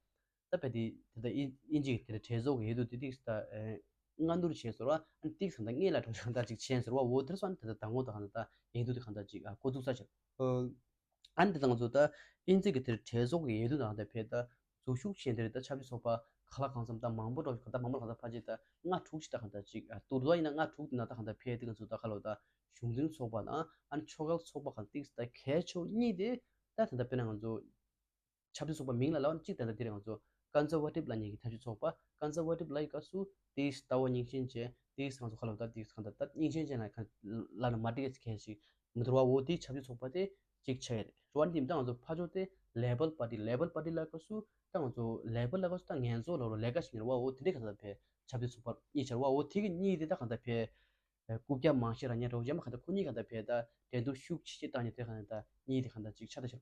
ད་བས་དེ་ད་ལྟ་དབྱིན་དབྱིན་ཇི་གི་དེ་གྲོས་ཚོགས་ཀྱི་འོས་བསྡུ་དེ་ཏིག་ད་སྔ་བསྡུར་བྱས་ཟེར་བ། ཨ་ནི་ཏིག་ད་ལྟ་སྔོན་ལ་འགྲོ་ཆོག་ད་ཅིག་བྱས་ཟེར་བ། འོ་དེར་སོང་ད་ལྟ་ད་ངོ་ད་གང་ད་ད་འོས་བསྡུ་དེ་གང་ད་ཅིག་ཨ་འགོ་བཙུགས་ས་ཆེ། ཨ་ནི་དེ་ད་ང་ཚོ་ད་དབྱིན་ཇི་གི་དེར་གྲོས་ཚོགས་ཀྱི་འོས་བསྡུ་ནང་ད་ཕེབས་ད་འཛུལ་ཞུགས་བྱས་དེར་ད་ཆབ་སྲིད་ཚོགས་པ་ག་ལ་གང་འཚམ་ད་མང་པོ་འགྲོ་ད་མང་པོ་གང་ད་ཕལ་ཆེར་ད་ལྔ་དྲུག་ཅིག་ད་གང་ད་ཅིག་ཨ་ཏུར་ད་ཡིན་ན་ལྔ་དྲུག་དེ་ན་ད་གང་ད་ཕེབས་དེ་ང་ཚོ་ད་ག་ལ་ད་གཞུང་འཛིན་ཚོགས་པ་དང་ཨ་ནི་ཆོལ་ཁ་ཚོགས་པ་གང་ཏིག་ད་གལ་ཆེ་བ་གཉིས་དེ་ད་ད་ད་དཔེར་ན་ང་ཚོ། ཆབ་སྲིད་ཚོགས་པ་མིང་ལ་ལབ་ན་གཅིག་ད་ལྟ་འདིར་ང་ཚོ་ཀོན་སར་ཝ་ཊིབ་ལབ་མཁན་གྱི་ཆབ་སྲིད་ཚོགས་པ། ཀོན་སར་ཝ་ཊིབ་ལབ་ཡི་སྐབས་སུ་དེའི་ལྟ་བ་རྙིང་ཞེན་ཅན། དེའི་ང་ཚོ་ཁ་ལོ་ད་དེའི་གང་ལྟར་ད་རྙིང་ཞེན་ཅན་ལ་གང་ལབ་ན་མ་འགྲིག་གི་ཁྱད་ཞིག་མི་འདུག་བ། འོ་དེའི་ཆབ་སྲིད་ཚོགས་པ་དེ་གཅིག་ཆགས་ཡོད་རེད། རེད་བ། འདི་ད་ང་ཚོ་ཕར་ཕྱོགས་དེ་ལེ་བར་པར་ཊི། ལེ་བར་པར་ཊི་ལབ་སྐབས་སུ་ད་ང་ཚོ་ལེ་བར་ལབ་སྐབས་སུ་ད་ངན་རྫོགས་ལབ་རོ་ལས་ཀ་བྱེད་མཁན་རེད་བ། འོ་དེ་འདྲའི་གང་ལྟར་ཕེ་ཆབ་སྲིད་ཚོགས་པ་གཉིས་ཆགས་རེད་བ། འོ་དེ་གི་གཉིས་དེ་ད་གང་ལྟར་ཕེ་རྐུབ་བཀྱག་མང་ཤས་རག་མཁན་རེད་བ། རྗེས་མ་གང་ལྟར་ཁོ་གཉིས་གང་ལྟར་ཕེ་ད་འགྲན་བསྡུར་ཤུགས་ཆེ་ཆེ་བཏང་མཁན་དེ་གང་ལྟར་གཉིས་དེ་གང་ལྟར་གཅིག་ཆགས་ད་ཤག་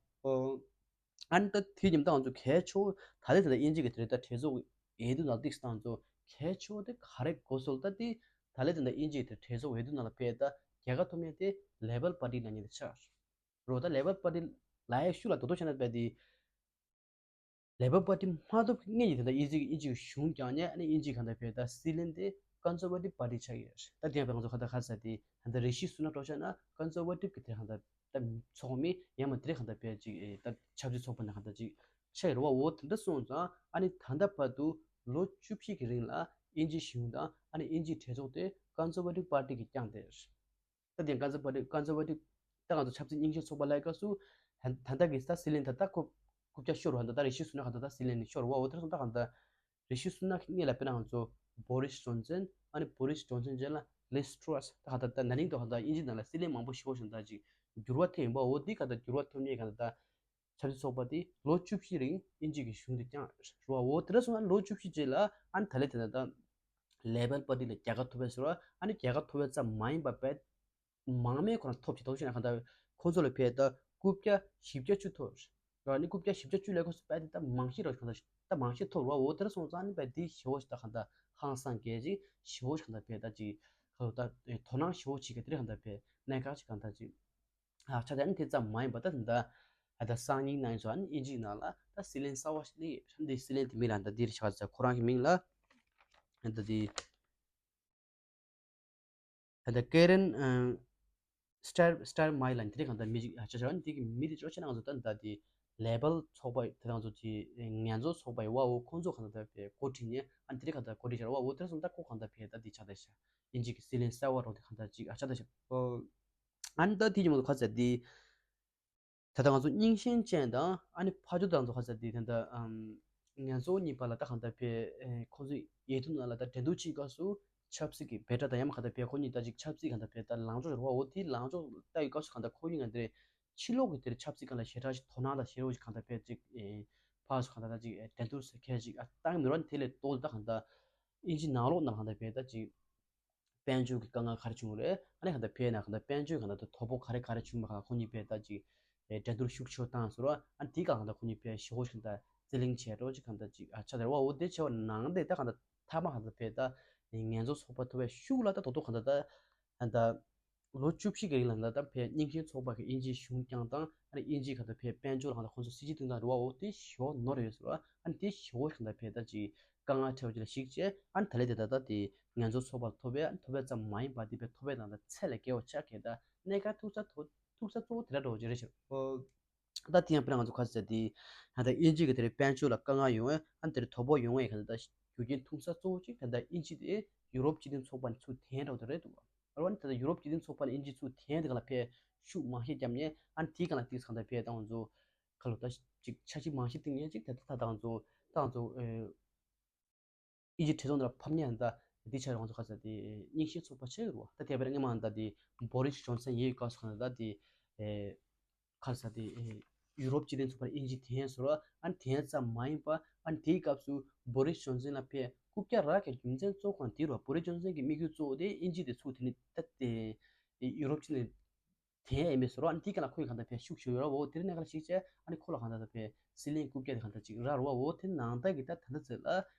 ཨ་ནི་ད་དེའི་ཉིན་ད་ང་ཚོ་གལ་ཆེ་བོ་ད་ལྟའི་ད་ལྟ་དབྱིན་ཇི་གི་དེ་རེད་ད་གྲོས་ཚོགས་འོས་བསྡུ་ནང་ཏིག་སི་ད་ང་ཚོ་གལ་ཆེ་བོ་དེ་ག་རེ་གོ་སོང་ད་དེ་ད་ལྟའི་ད་ལྟ་དབྱིན་ཇི་གི་དེ་གྲོས་ཚོགས་འོས་བསྡུ་ནང་ལ་ཕེབས་ད་རྒྱལ་ཁ་ཐོབ་མཁན་དེ་ལེ་བར་པར་ཊི་ལབ་མཁན་དེ་ཆགས་རོ། ད་ལེ་བར་པར་ཊི་ལབ་ཡ་ཤུགས་ལ་རྡོག་རྡོག་བྱས་ན་བས་དེ་ལེ་བར་པར་ཊི་མ་ཐོབ་ཀྱི་སྔོན་གྱི་ད་ལྟ་དབྱིན་ཇི་གི་དབྱིན་ཇི་གི་གཞུང་བསྐྱངས་ནས་ཨ་ནི་དབྱིན་ཇི་གང་ལྟར་ཕེབས་ད་སྲིད་བློན་དེ་ཀོན་སར་ཝ་ཊིབ་པར་ཊི་ཆགས་ཡོད་རེད། ད་དེ་ཡང་བས་ང་ཚོ་ག་ད་ག་ས་དེ་ད་ལྟ་རི་ཤི་སུ་ན་འགྲོ་ཆ་ན་ཀོན་སར་ཝ་ཊིབ་གི་དེ་གང་ལྟར། ད་ཚོགས་མི་ཡང་མ་དེ་རེ་གང་ལྟར་ཕེ་ཅིག་ད་ཆབ་སྲིད་ཚོགས་པ་ནང་གང་ལྟར་ཅིག་ཆགས་ཡོད་རེད་བ། འོ་དེ་འདྲ་སོང་ཙང་ཨ་ནི་ད་ལྟ་བར་དུ་ལོ་བཅུ་བཞི་གི་རིང་ལ་དབྱིན་ཇི་གཞུང་དང་ཨ་ནི་དབྱིན་ཇིའི་གྲོས་ཚོགས་དེ་ཀོན་སར་ཝ་ཊིབ་པར་ཊི་གིས་བསྐྱངས་ཏེ། ད་དེ་ཀོན་སར་ཝ་ཊིབ་ཀོན་སར་ཝ་ཊིབ་ད་ང་ཚོ་ཆབ་སྲིད་རྙིང་ཞེན་ཚོགས་པ་ལབ་སྐབས་སུ་ད་ད་ལྟ་གི་ད་སྲིད་བློན་ད་ལྟ་ཁོ་རྐུབ་བཀྱག་ཤོར་བ་ད་ད་རེ་ཞིག་སུ་ན་གང་ལྟར་ད་སྲིད་བློན་ནས་ཤོར་བ། འོ་དེ་སོང་ད་གང་ལྟར། རེ་ཞིག་སུ་ན་གི་སྔོན་ལ་དཔེར་ན་ང་ཚོ་བོ་རིས་ཇོན་སན། ཨ་ནི་བོ་རིས་ཇོན་སན་རྗེས་ལ་ལིས་ཊྲ་སི། ད་ག་ད་ད་ན་ནིང་དུ་ག་ད་དབྱིན་ཇི་ནང་ལ་སྲིད་བློན་མང་པོ་ཞེ་པོ་ཞིག་ད་ཅིག་འགྱུར་བ་ཐེབས་ཡིན་པ། འོ་འདི་ག་ད་འགྱུར་བ་ཐེབས་ནས་ག་ད་ད་ཆབ་སྲིད་ཚོགས་པ་དེ་ལོ་བཅུ་བཞི་རིང་དབྱིན་ཇི་གི་གཞུང་དུ་བསྐྱངས་རེད་བ། འོ་དེ་འདྲ་སོང་ན་ལོ་བཅུ་བཞི་རྗེས་ལ་ཨ་ནི་ད་ལས་དེ་ད་ད་ལེ་བར་པར་ཊི་ལ་རྒྱལ་ཁ་ཐོབ་པའི་ཟེར་བ། ཨ་ནི་རྒྱལ་ཁ་ཐོབ་པའི་ཙམ་མ་ཡིན་པ་བས། མང་མོས་ཁོ་རང་ཐོབ་ཅིག་ཐོབ་ཤེས་ན་གང་ལྟར་ཁོ་ཚོ་ལ་ཕེ་ད་རྐུབ་བཀྱག་བཞི་བརྒྱ་བཅུ་ཐོབ་རེད། ཨ་ནི་རྐུབ་བཀྱག་བཞི་བརྒྱ་བཅུ་ལས་ཁོ་ཚོ་བས་དེ་ད་མང་ཤོས་རོ་གང་ལྟར་ད་མང་ཤོས་ཐོབ་རེད་བ། འོ་དེ་འདྲ་སོང་ཙང་ཨ་ནི་བས་དེ་ཞེ་བོ་ཞིག་ད་གང་ལྟར་ཧང་སང་གལ་ཅིག་ཞེ་བོ་ཞིག་གང་ལྟར་ཕེ་ད་ཅིག་ཁ་ལོ་ད་དོ་སྣང་ཞེ་བོ་བྱེད་ཀྱི་དེ་རེད། གང་ལྟར་ཕེ་གནད་འགག་ཅིག་གང་ལྟར་ཅིག་ཨ་ཆ་དེ་ཨ་ནི་དེ་ཙམ་མ་ཡིན་པ་ད་ད་ད་ད་སང་ཉིན་ནང་ཡིན་ཚོ་ཨ་ནི་དབྱིན་ཇིའི་ནང་ལ་ད་སྲིད་བློན་གསར་བ་ཞིག་སླེབས་ཡོད་རེད། འདི་སྲིད་བློན་དེ་མིང་ལ་ད་འདིར་ཆགས་ཚར། ཁོ་རང་གི་མིང་ལ་ད་འདི། ད་ལྟ་ཀེ་རན་ཨ་སི་ཊར་སི་ཊར་མའེར་ལ་འདི་རེད། གང་ལྟར་མི་ཅིག་ཨ་ཆ་ཆ་འདི་གི་མི་དེ་ཅོ་ཆ་ན་ང་ཚོ་ད་ད་དེ་ལེ་བར་ཚོགས་པ་དེ་རང་ཚོ་དེ་ངན་རྫོང་ཚོགས་པ་ཡི་བ་འོ་ཁོང་ཚོ་གང་ལྟར་བས་འགོ་ཁྲིད་ནས་ཨ་འདི་རེད། གང་ལྟར་འགོ་ཁྲིད་བྱ་བ་འོ་དེ་ར་སོང་ད་ཁོ་གང་ལྟར་བས་ད་འདི་ཆགས་ད་ཤ་དབྱིན་ཇི་གི་སྲིད་བློན་གསར་བ་རོ་དེ་གང་ལྟར་ཅིག་ཨ་ཆགས་ད་ཤ་ཨ་ནི་ད་དེ་གི་མ་གཏོགས་ག་ཚ་འདི། ད་ལྟ་ང་ཚོ་རྙིང་ཞེན་ཅན་དང་ཨ་ནི་ཕ་ཇོ་དང་ཚོ་ཁ་ཚ་དེ་ད་ལྟ་ཨམ་ ངན་རྩོད་གཉིས་བར་ལ་ད་གང་ལྟར་བས་ཁོང་ཚོ་ཡིག་ཐོག་ནང་ལ་ད་འགྲན་བསྡུར་བྱེད་སྐབས་སུ་ཆབ་སྲིད་ཀྱི་འབད་སྒྲ་དང་ཡང་མ་གང་ལྟར་བས་ཁོ་གཉིས་ད་ཅིག་ཆབ་སྲིད་གང་ལྟར་བས་ད་ལངས་ཕྱོགས་རེད་བ། འོ་དེ་ལངས་ཕྱོགས་ལྟ་བའི་སྐབས་སུ་གང་ལྟར་ཁོ་གཉིས་ང་འདིར་ཕྱི་ལོགས་ཀྱི་དེར་ཆབ་སྲིད་སྒང་ལ་ཞེ་དྲག་ཞིག་དོ་སྣང་དང་ཤེས་རོགས་ཞིག་གང་ལྟར་བས་ཅིག་ཕར་ཚུར་གང་ལྟར་ད་ཅིག་འགྲན་བསྡུར་ཟེར་མཁན་ཞིག་བཏང་གི་མེད་རོགས་དེ་ལས་ལྡོག་སྟེ་ད་གང་ལྟར་དབྱིན་ཇི་ནང་ལོགས་ནང་གང་ལྟར་བས་ད་ཅིག་དཔལ་འབྱོར་གྱི་དཀའ་ངལ་ག་རེ་བྱུང་རེད། ཨ་ནི་གང་ལྟར་བས་ན་གང་ལྟར་དཔལ་འབྱོར་གང་ལྟར་དོ་ཕོག་ག་རེ་ག་རེ་བྱུང་བ་གང་ལྟར་ཁོ་གཉིས་བས་ད་ཅིག་འགྲན་བསྡུར་ཤུགས་ཆེ་བཏང་ཟེར་རོགས། ཨ་ནི་དེའི་སྒང་གང་ལྟར་ཁོ་གཉིས་བས་ཞེ་པོ་ཞིག་གང་ལྟར་རྩིས་ལེན་བྱས་རོགས་ཅིག་གང་ལྟར་ཅིག་ཨ་ཆ་དེར་བ། འོ་དེ་བྱས་པ་ནང་དེ་ད་གང་ལྟར་མཐའ་མ་གང་ལྟར་བས་ད་ངན་རྩོད་ཚོགས་པ་ཐུབ་པའི་ཤུགས་ལ་ད་དོ་དོ་གང་ལྟར་ད་གང་ལྟར་ལོ་བཅུ་བཞི་གི་རིང་ལ་ད་ལྟ་བས་རྙིང་ཞེན་ཚོགས་པ་གི་དབྱིན་ཇིའི་གཞུང་བསྐྱངས་དང་ཨ་ནི་དབྱིན་ཇིའི་གང་ལྟར་བས་དཔལ་འབྱོར་ལ་གང་ལྟར་ཁོང་ཚོ་སྲིད་ཇུས་བཏིང་སྟངས་རེད་བ། འོ་དེ་ཞེ་པོ་ནོར་ཡོད་ཟེར་བ། ཨ་ནི་དེ་ཞེ་པོ་གང་ལྟར་བས་ད་ཅིག་དཀའ་ངལ་འཕྲད་པ་ཅིག་ལ་གཞིགས་བྱས། ཨ་ནི་ད་ལས་དེ་ད་ལྟ་དེ་ངན་རྩོད་ཚོགས་པ་ཐོབ་པའི་ཐོབ་པའི་ཙམ་མ་ཡིན་པ་དེ་བས་ཐོབ་པའི་ནང་ལ་ཚད་ལས་བརྒལ་བ་ཆགས་མཁན་ད་གནད་འགག་ཐུག་ས་ཐུག་ཐུག་ས་གཙོ་བོ་དེ་འདྲ་འགྲོ་བ་ཅིག་རེད་ཤག་ད་དེ་ཡང་དཔེར་ན་ང་ཚོ་ཁ་ཟེར་དེ་ད་ལྟ་དབྱིན་ཇི་གི་དེ་རེད། དཔལ་འབྱོར་ལ་དཀའ་ངལ་ཡོང་བས་ཨ་ནི་དེ་རེད་དོ་ཕོག་ཡོང་བས་གང་ལྟར་ད་རྒྱུ་རྐྱེན་ཐུག་ས་གཙོ་བོ་གཅིག་ད་ལྟ་དབྱིན་ཇི་དེ་ཡུ་རོབ་སྤྱི་མཐུན་ཚོགས་པ་ནས་ཚུར་འཐེན་འགྲོ་དེ་རེད་འདུག་བ། རེད་བ། ཨ་ནི་ད་ལྟ་ཡུ་རོབ་སྤྱི་མཐུན་ཚོགས་པ་ནས་དབྱིན་ཇི་ཚུར་འཐེན་དེ་ག་ལ་ཕར་ཤུགས་མང་ཤས་བརྒྱབ་ནས་ཨ་ནི་དེའི་སྒང་ལ་ཏིག་གང་ལྟར་ཕར་ད་ང་ཚོ་ཁ་ལོ་ད་ཅིག་འཆར་གཞི་མང་ཤས་བཏིང་ཡས་ཅིག་ད་ལྟ་ད་ང་ཚོ་ད་ང་ཚོ་ཨེ། དབྱིན་ཇི་གྲོས་ཚོགས་འདིར་ཕབ་ཉན་ད་འདི་ཆ་རེད། ང་ཚོ་ཁ་ས་དེ་རྙིང་ཞེན་ཚོགས་པ་ཆགས་ཡོད་རེད་བ། ད་དེ་བར་སྔོན་མ་ད་དེ་བོ་རིས་ཇོན་སན་ཡོད་སྐབས་སུ་ཁ་ས་ད་དེ་ཨེ་ཁ་ས་དེ་ཨེ་ཡུ་རོབ་སྤྱི་མཐུན་ཚོགས་པར་དབྱིན་ཇི་འཐེན་ཟེར་བ། ཨ་ནི་འཐེན་ཙམ་མ་ཡིན་པ་ཨ་ནི་དེའི་སྐབས་སུ་བོ་རིས་ཇོན་སན་ལ་ཕར་རྐུབ་བཀྱག་རག་མཁན་རྒྱུ་མཚན་གཙོ་བོ་གང་དེ་རེད་བ། བོ་རིས་ཇོན་སན་གྱི་དམིགས་ཡུལ་གཙོ་བོ་དེ་དབྱིན་ཇི་དེ་ཚུར་དེ་ནི་ད་དེ་ཡུ་རོབ་སྤྱི་མཐུན་དེ་ཡང་ཡིན་པའི་བཟོ་འདྲ། ཨ་ནི་དེའི་སྒང་ལ་ཁོ་ཡི་གང་ལྟར་ཕར་ཤུགས་ཆེ་ཡོད་ར་བ། འོ་དེ་རིང་གནས་སྐབས་ལ་གཞིགས་བྱས་ཨ་ནི་ཁོ་ལ་གང་ལྟར་ཕར་སྲིད་བློན་རྐུབ་བཀྱག་དེ་གང་ལྟར་ཅིག་རག་ར་བ། འོ་དེ་ནང་ལྟར་གྱི་ད་ད་ལྟ་ཚེ་ལ་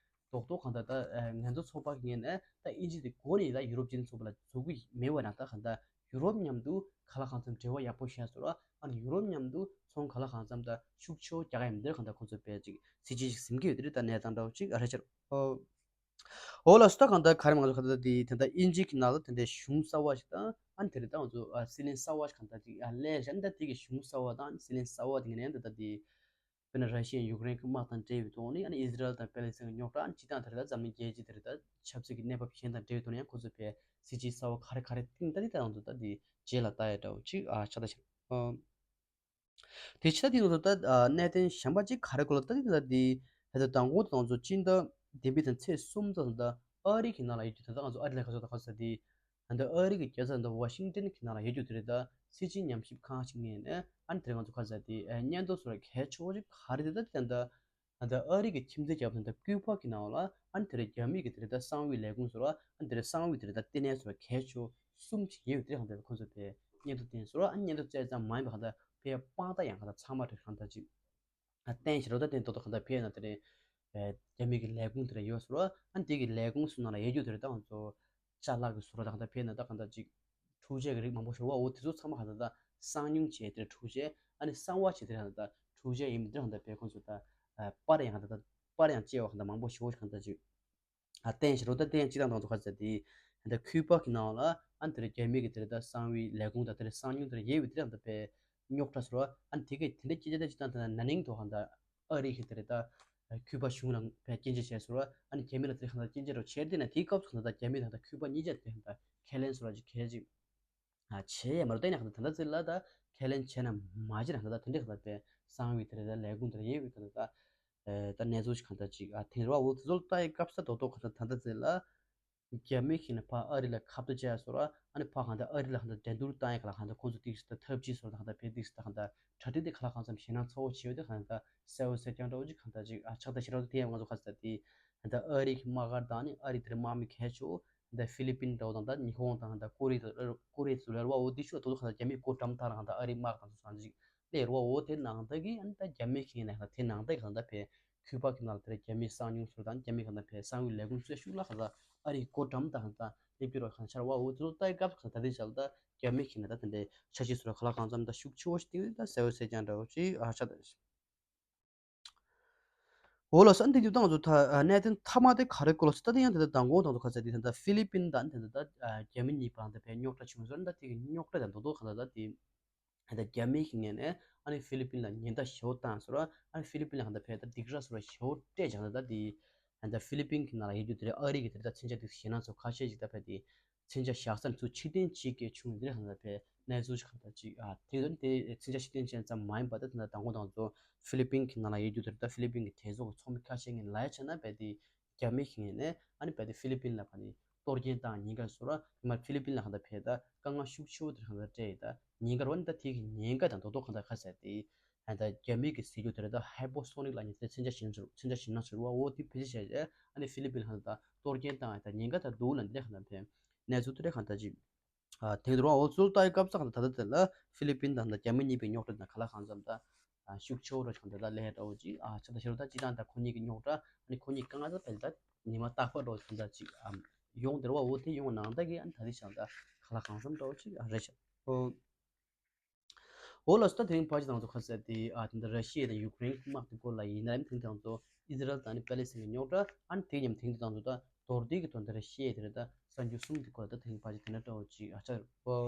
རྡོག་རྡོག་གང་ལྟར་ད་ངན་རྩོད་ཚོགས་པ་གི་ངོས་ནས་ད་དབྱིན་ཇི་དེ་འགོ་ནས་ད་ཡུ་རོབ་སྤྱི་མཐུན་ཚོགས་པ་ལ་འཛུལ་གྱི་མེད་པ་ན་ད་གང་ལྟར་ཡུ་རོབ་མཉམ་དུ་གང་ལ་གང་འཚམ་འབྲེལ་བ་ཡག་པོ་བྱས་སོང་ར། ཨ་ནི་ཡུ་རོབ་མཉམ་དུ་ཚོང་གང་ལ་གང་འཚམ་ད་ཤུགས་ཆེ་རྒྱག་ག་ཡིན་འདིར་གང་ལྟར་ཁོ་ཚོ་ཕར་ཅིག་སྲིད་ཇུས་ཤིག་ཟིན་གྱི་ཡོད། དེ་རེད། ད་གནས་སྟངས་འདྲ་བོ་ཅིག་ཨ་རེ་ཆར་ཨོ། འོ་ལགས་སོ། ད་གང་ལྟར་ག་རེ་མ་གཏོགས་གང་ལྟར་དེ་དེ་འདྲ་དབྱིན་ཇི་གི་ནང་ལ་དེ་འདྲའི་གཞུང་གསར་བ་ཞིག་དང་ཨ་ནི་དེ་རེད། ད་ང་ཚོ་ཨ་སྲིད་བློན་གསར་བ་ཞིག་གང་ལྟར་ཅིག་ཨ་སླེབས་བཞག་ད་དེ་གི་གཞུང་གསར་བ་དང་ཨ་ནི་སྲིད་བློན་གསར་བ་དེ་གི་ནང་ད་ལྟ་དེ་དཔེར་ན་ར་ཤི་ཡ་ཡུཀ་རེན་གྱི་དམག་དང་འབྲེལ་བའི་ཐོག་ནས་ཨ་ནི་ཨི་ཟི་རལ་དང་པེ་ལེ་སི་ཐན་གྱི་རྙོག་དྲ། ཨ་ནི་སྤྱི་བཏང་དེ་རེད། ད་འཛམ་གླིང་རྒྱལ་སྤྱི་དེ་རེད། ད་ཆབ་སྲིད་ཀྱི་གནས་བབ་གཞན་དང་འབྲེལ་བའི་ཐོག་ནས་ཡང་ཁོ་ཚོས་ཕར་སྲིད་ཇུས་གསར་བ་ག་རེ་ག་རེ་བཏིང་ད་དེ་ད་ང་ཚོ་ད་དེ་རྗེས་ལ་ལྟ་ཡ་འདྲ་བོ་ཅིག་ཨ་ཆགས་ད་ཤག་ཨ། དེ་ཕྱི་ད་དེ་ང་ཚོ་ད་ཨ་གནད་དོན་གཞན་པ་གཅིག་ག་རེ་སྐོར་ལ་ད་དེ་ད་དེ་ད་ལྟ་དང་པོ་དེ་ང་ཚོ་སྤྱི་ཟླ་བདུན་པའི་ཚེས་གསུམ་ཙམ་ད་ཨ་རི་གི་ནང་ལ་ཡོད་རྒྱུ། ད་ལྟ་ང་ཚོ་ཨ་རི་ལ་ག་ཚོད་ད་ག་ཚོད་དེ་ད་ལྟ་ཨ་རི་གི་རྒྱལ་ས་ད་ཝ་ཤིང་ཏན་གི་ནང་ལ་ཡོད་རྒྱུ་དེ་རེད། ད་སྲིད་སྤྱི་ཉམས་ཞིབ་ཁང་ཞིག་ངོས་ནས་ཨ་ནི་དེ་རིང་ང་ཚོ་ག་ཚོད་དེ་ཨ་སྙན་ཐོ་སོགས་གལ་ཆེ་བོ་ཞིག་ག་རེ་དེ་ད་དེ་ད་ད་ལྟ་ཨ་རི་གི་ཁྱིམ་མཚེས་རྒྱལ་ཁབ་དང་ད་ལྟ་ཀུའུ་པ་གི་ནང་ལ་ཨ་ནི་དེ་རེད་རྒྱ་མི་གི་དེ་རེད་ད་གསང་བའི་ལས་ཁུངས་ཟེར་བ། ཨ་ནི་དེ་རེད་གསང་བའི་དེ་རེད་ད་ལྟེ་གནས་ཟེར་བ་གལ་ཆེ་བོ་གསུམ་ཅིག་ཡོད་དེ་གང་ལྟར་ཁོ་ཚོས་ཕར་སྙན་ཐོ་བཏོན་ཟེར་བ། ཨ་ནི་སྙན་ཐོ་བཏོན་ཙམ་མ་ཡིན་པ་གང་ལྟར་ཕར་དཔང་རྟགས་ཡང་གང་ལྟར་ཚང་མ་རེད་གང་ལྟར་ཅིག་ཨ་བསྟན་ཞེས་རོ། ད་བསྟན་ཏོག་ཏོག་གང་ལྟར་ཕར་ན་དེ་རེད་ཨེ་རྒྱ་མི་གི་ལས་ཁུངས་དེ་རེད་ཡོད་ཟེར་བ། ཨ་ནི་དེ་གི་ལས་ཁུངས་སུ་ནང་ལ་ཡོད་རྒྱུ་དེ་རེད་ད་ང་ཚོ་ཅ་ལག་གི་ཟེར་རོ། ད་གང་ལྟར་ཕར་ན་ད་གང་ལྟར་ཅིག་འཕྲུལ་ཆས་ཀྱི་རིགས་མང་པོ་ཞིག་རེད་བ། འོ་དེ་ཚོ་ཚང་མ་གང་ལྟར་ད་གསང་མྱུལ་བྱས་དེ་འཕྲུལ་ཆས། ཨ་ནི་གསང་བ་བྱས་དེ་གང་ལྟར་འཕྲུལ་ཆས་ཡིན་མིན་དེ་གང་ལྟར་ཕར་ཁོང་ཚོ་ད་ཨ་པར་ཡང་གང་ལྟར་ད་པར་ཡང་བཅས་པ་གང་ལྟར་མང་པོ་ཞིག་གང་ལྟར་ཅིག་ཨ་བསྟན་ཞེས་རོ། ད་བསྟན་སྤྱི་བཏང་དང་ཚོ་ཁ་ཟེར་དེ་ད་ཁུ་པ་གི་ནང་ལ་ཨ་ནི་དེ་རེད་རྒྱ་མི་གི་དེ་རེད་ད་གསང་བའི་ལས་ཁུངས་དང་དེ་རེད་གསང་མྱུལ་དེ་རེད་ཡོད་པའི་དེ་རེད་གང་ལྟར་ཕར་རྙོག་དྲ་ཟེར་བ། ཨ་ནི་དེ་གས་དེ་འདྲ་སྐད་ཆ་ད་སྤྱི་བཏང་དེ་ན་ན་ནིང་དུ་གང་ལྟར་ཨ་རི་གི་དེ་རེད་ད་ཁུ་པ་གཞུང་ལ་ཕར་སྐྱོན་བརྗོད་བྱས་ཟེར་བ། ཨ་ནི་རྒྱ་མི་ལ་དེ་གང་ལྟར་སྐྱོན་བརྗོད་རོགས་བྱས་དེ་ན་དེའི་སྐབས་སུ་གང་ལྟར་རྒྱ་མི་དང་ད་ཁུ་པ་གཉིས་ཆ་དེ་གང་ལྟར་ཁས་ལེན་ཟེར་བ་ཅིག་གལ་ཆེ་ཨ་བྱས་ཡ་མ་རེད། ད་ཡིན་ན་གང་ལྟར་ད་ལྟ་ཚེ་ལ་ད་ཁས་ལེན་བྱས་ན་མ་བྱས་ན་གང་ལྟར་ད་དེ་འདྲ་གང་ལྟར་ཕར་གསང་བའི་དེ་རེད་ད་ལས་ཁུངས་དེ་རེད་ཡོད་པའི་གང་ལྟར་ད་ད་གནས་ཚུལ་ཞིག་གང་ལྟར་ཅིག་ཨ་ཐེངས་རེ་བ་འོ་དེ་ཚོ་ལ་ལྟ་ཡི་སྐབས་ས་རྡོག་རྡོག་གང་ལྟར་ད་ལྟ་ཚེ་ལ་རྒྱ་མི་ཞིག་ནས་ཕར་ཨ་རི་ལ་ཁ་གཏད་བཅག་ཡ་སོགས་ར། ཨ་ནི་ཕར་གང་ལྟར་ཨ་རི་ལ་གང་ལྟར་འགྲན་བསྡུར་བཏང་ཡ་ག་ལ་གང་ལྟར་ཁོང་ཚོ་ཏིག་ཙམ་ད་ཐབས་ཇུས་སོགས་ད་གང་ལྟར་ཕར་ཏིག་ཙམ་ད་གང་ལྟར་གྲ་སྒྲིག་དེ་ག་ལ་གང་འཚམ་ཞེད་སྣང་ཚ་བོ་བྱས་ཡོད་དེ་གང་ལྟར་གསལ་བོ་གསལ་རྐྱང་འདྲ་བོ་ཅིག་གང་ལྟར་ཅིག་ཨ་ཆགས་ད་ཞེ་དྲག་ཏུ་བལྟས་ཡ་ང་ཚོ་ག་ཚོད་ད་དེ་གང་ལྟར་ཨ་རི་གི་དམག་སྒར་དང་ནི་ཨ་རི་དེར་དམག་མི་གལ་ཆེ་བོ་གང་ལྟར་ཧྥི་ལི་པིན་འདྲ་བོ་དང་ད་ཉི་ཧོང་དང་གང་ལྟར་ཀོ་རི་ཡ་ཀོ་རི་ཡ་ཚོ་ལ་ར་བ། འོ་དེ་ཤུ་ད་དོ་གང་ལྟར་རྒྱ་མིས་སྒོ་འགྲམ་ཐག་ལ་གང་ལྟར་ཨ་རིའི་དམག་དང་ཚོ་ཚང་ཅིག་ལས་རོ། འོ་དེ་ནང་ལྟར་གྱི་ཨ་ནི་ད་རྒྱ་མི་ཞིག་ཡིན་ན་ད་དེ་ནང་ལྟར་གྱི་ད་ལྟ་ཕར་ཁུ་པ་གི་ནང་ལ་དེར་རྒྱ་མིའི་གསང་མྱུལ་ཟེར་དང་རྒྱ་མི་གང་ལྟར་ཕར་གསང་བའི་ལས་ཁུངས་སོགས་ཤུགས་ལ་གང་ལྟར་ཨ་རིའི་སྒོ་འགྲམ་དང་གང་ལྟར་སླེབས་ཀྱི་རོ་གང་ཆར་བ། འོ་དེ་ཚོ་ལྟ་ཡི་སྐབས་གང་ལྟར་དེ་བྱ་ལ་ད་རྒྱ་མི་ཞིག་ཡིན་ན་ད་དེ་འདྲའི་འཆར་གཞི་ཟེར་རོ་ག་ལ་གང་འཚམ་ད་ཤུགས་ཆེ་བོ་ཞིག་བཏིང་ད་གསལ་བོ་གསལ་རྐྱང་འདྲ་བོ་ཅིག་ཨ་ཆགས་ད། འོ་ལགས་སོ། ཨ་ནི་དེ་ད་ང་ཚོ་ད་གནད་དོན་མཐའ་མ་དེ་ག་རེ་སྐོར་ལ་ཟེར་ད་དེ་ཡང་དེ་ད་མདང་དགོང་དང་ཚོ་ག་ཚོད་དེ་ད་ཧྥི་ལི་པིན་དང་དེ་ད་རྒྱ་མི་གཉིས་བར་ད་ཕར་རྙོག་དྲ་བྱུང་ཟེར་ད་དེ་གི་རྙོག་དྲ་དང་དོ་དོ་གང་ལྟར་ད་དེ། ད་རྒྱ་མི་གི་ངོས་ནས་ཨ་ནི་ཧྥི་ལི་པིན་ལ་ཉེན་བརྡ་ཞེ་པོ་བཏང་ཟེར་བ། ཨ་ནི་ཧྥི་ལི་པིན་ལ་གང་ལྟར་ཕར་ད་སྡིགས་ར་ཟེར་བ་ཞེ་པོ་སྤྲད་ཀྱང་ད་ད་དེ་ད་ཧྥི་ལི་པིན་གི་ནང་ལ་ཡོད་རྒྱུ་དེ་རེད་ཨ་རི་གི་དེ་ད་མཚོན་ཆ་དེ་ཞེད་སྣང་ཚོ་ཁ་ཤས་ཤིག་ད་ཕར་དེ་ མཚོན་ཆ་བཞག་ས་ནས་ཚུར་ཕྱིར་འཐེན་བྱེད་མཁན་བྱུང་ཡོད་དེ་རེད། གང་ལྟར་བས་གནས་ཚུལ་ཞིག་གང་ལྟར་ཅིག་ཨ་དེ་ཚོ་དེ་མཚོན་ཆ་ཕྱིར་འཐེན་བྱས་ཙམ་མ་ཡིན་པ། ད་དེ་འདྲ་དང་པོ་དང་ཚོ་ཧྥི་ལི་པིན་གྱི་ནང་ལ་ཡོད་རྒྱུ་དེ་རེད། ད་ཧྥི་ལི་པིན་གྱི་གྲོས་ཚོགས་ཀྱི་ཚོགས་མི་ཁ་ཤས་ཀྱིས་ལབ་ཡ་བྱས་ན། བས་དེ་རྒྱ་མི་གིས་ནས་ཨ་ནི་བས་དེ་ཧྥི་ལི་པིན་ལ་ག་ནི་གཏོར་སྐྱོན་བཏང་ཉེན་ཁ་བཟོ་ར། ཉི་མ་ཧྥི་ལི་པིན་ལ་གང་ལྟར་བས་ད་དཀའ་ངལ་ཤུགས་ཆེ་བོ་དེ་གང་ལྟར་སྤྲད་ཡོད། ད་ཉེན་ཁ་རེད་པ། ད་དེ་གི་ཉེན་ཁ་དང་རྡོག་རྡོག་གང་འདྲ་ག་ཟེར་ཏེ། ཨ་ད་རྒྱ་མི་གིས་ཟེར་རྒྱུ་དེ་རེད། ད་ཧའི་པར་སོ་ནིག་ལབ་མཁན་དེ་མཚོན་ཆ་ཞིག་ན་ཟེར། མཚོན་ཆ་ཞིག་ན་ཟེར་བ། འོ་དེ་བེད་སྤྱོད་བྱས་རྗེས་ཨ་ནི་ཧྥི་ལི་པིན་ལ་གང་ལྟར་གཏོར་སྐྱོན་བཏང་ཡ་ད་ཉེན་ཁ་ད་འདུག་ལབ། འདི་གང་ལྟར་བས་གནས་ཚུལ་དེ་རེད། གང་ལྟར་ཅིག་ཨ་དེང་དུ་རང་འོ་ཚུལ་ལྟ་ཡི་སྐབས་སུ་གང་ལྟར་ད་ལྟ་དེ་ལ་ཧྥི་ལི་པིན་དང་ད་རྒྱ་མི་གཉིས་པོའི་རྙོག་དྲ་དང་ག་ལ་གང་འཚམ་ད་ཨ་ཤུགས་ཆེ་བོ་ར་གང་ལྟར་ད་ལས་འདྲ་བོ་ཅིག་ཨ་ཆགས་ད་ཤེས་རོགས། ད་སྤྱིར་བཏང་ད་ཁོ་གཉིས་ཀྱི་རྙོག་དྲ་ཨ་ནི་ཁོ་གཉིས་དཀའ་ངལ་ད་བས་ད་ཉི་མ་རྟག་པ་འདྲ་བོ་གང་ལྟར་ཅིག་ཨ་ཡོང་དེ་རེད་པ། འོ་དེ་ཡོང་ནང་ད་གི་ཨ་ནི་ད་དེ་བྱས་ད་ག་ལ་གང་འཚམ་འདྲ་བོ་ཅིག་ཨ་རེད་ཤག་འོ། འོ་ལགས་སོ། ད་དེ་རིང་ཕལ་ཆེར་དང་ཚོ་ག་ཟེར་ཏེ་ཨ་དེ་འདྲ་ར་ཤི་ཡ་དང་ཡུ་ཀེ་རེན་དམག་དེ་སྐོར་ལ་ཡིན་ན་ཡང་། དེ་རིང་དང་ཚོ་ཨི་ཟི་རལ་དང་ཨ་ནི་པེ་ལེ་སི་ཐན་གྱི་རྙོག་དྲ། ཨ་ནི་དེ་མཉམ་དེ་རིང་དང་ཚོ་ད་མདོར་བསྡུས་ཀྱི་དོན་དེ་ར་ཤི་ཡ་དེ་རེད། ད་གསར་འགྱུར་གསུམ་དེ་སྐོར་ལ་ད་དེ་རིང་ཕལ་ཆེར་དེ་འདྲ་འདྲ་བོ་ཅིག་ཨ་ཆགས་རེད་པ།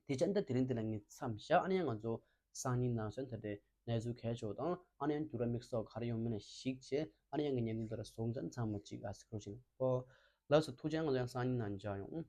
དེ་བྱས་ད་དེ་རིང་འདི་ལ་ངས་མཚམས་བཞག་ཨ་ནི་ཡང་ང་ཚོ་སང་ཉིན་ནང་ཚུན་ད་ལྟའི་གནས་ཚུལ་གལ་ཆེ་བ་དང་། ཨ་ནི་ཡང་འགྱུར་བ་དམིགས་བསལ་ག་རེ་ཡོང་མིན་ལ་གཞིགས་བྱས། ཨ་ནི་ཡང་ངས་བརྙན་ཐུང་དེ་ར་བཟོ་མཚམས་ཚང་མ་ཅིག་ཨ་གཟིགས་རོགས་བྱེད་ཨོ། ལགས་སོ། ཐུགས་རྗེ་ཆེ། ང་ཚོ་ཡང་སང་ཉིན་ནང་མཇལ་ཡོང་།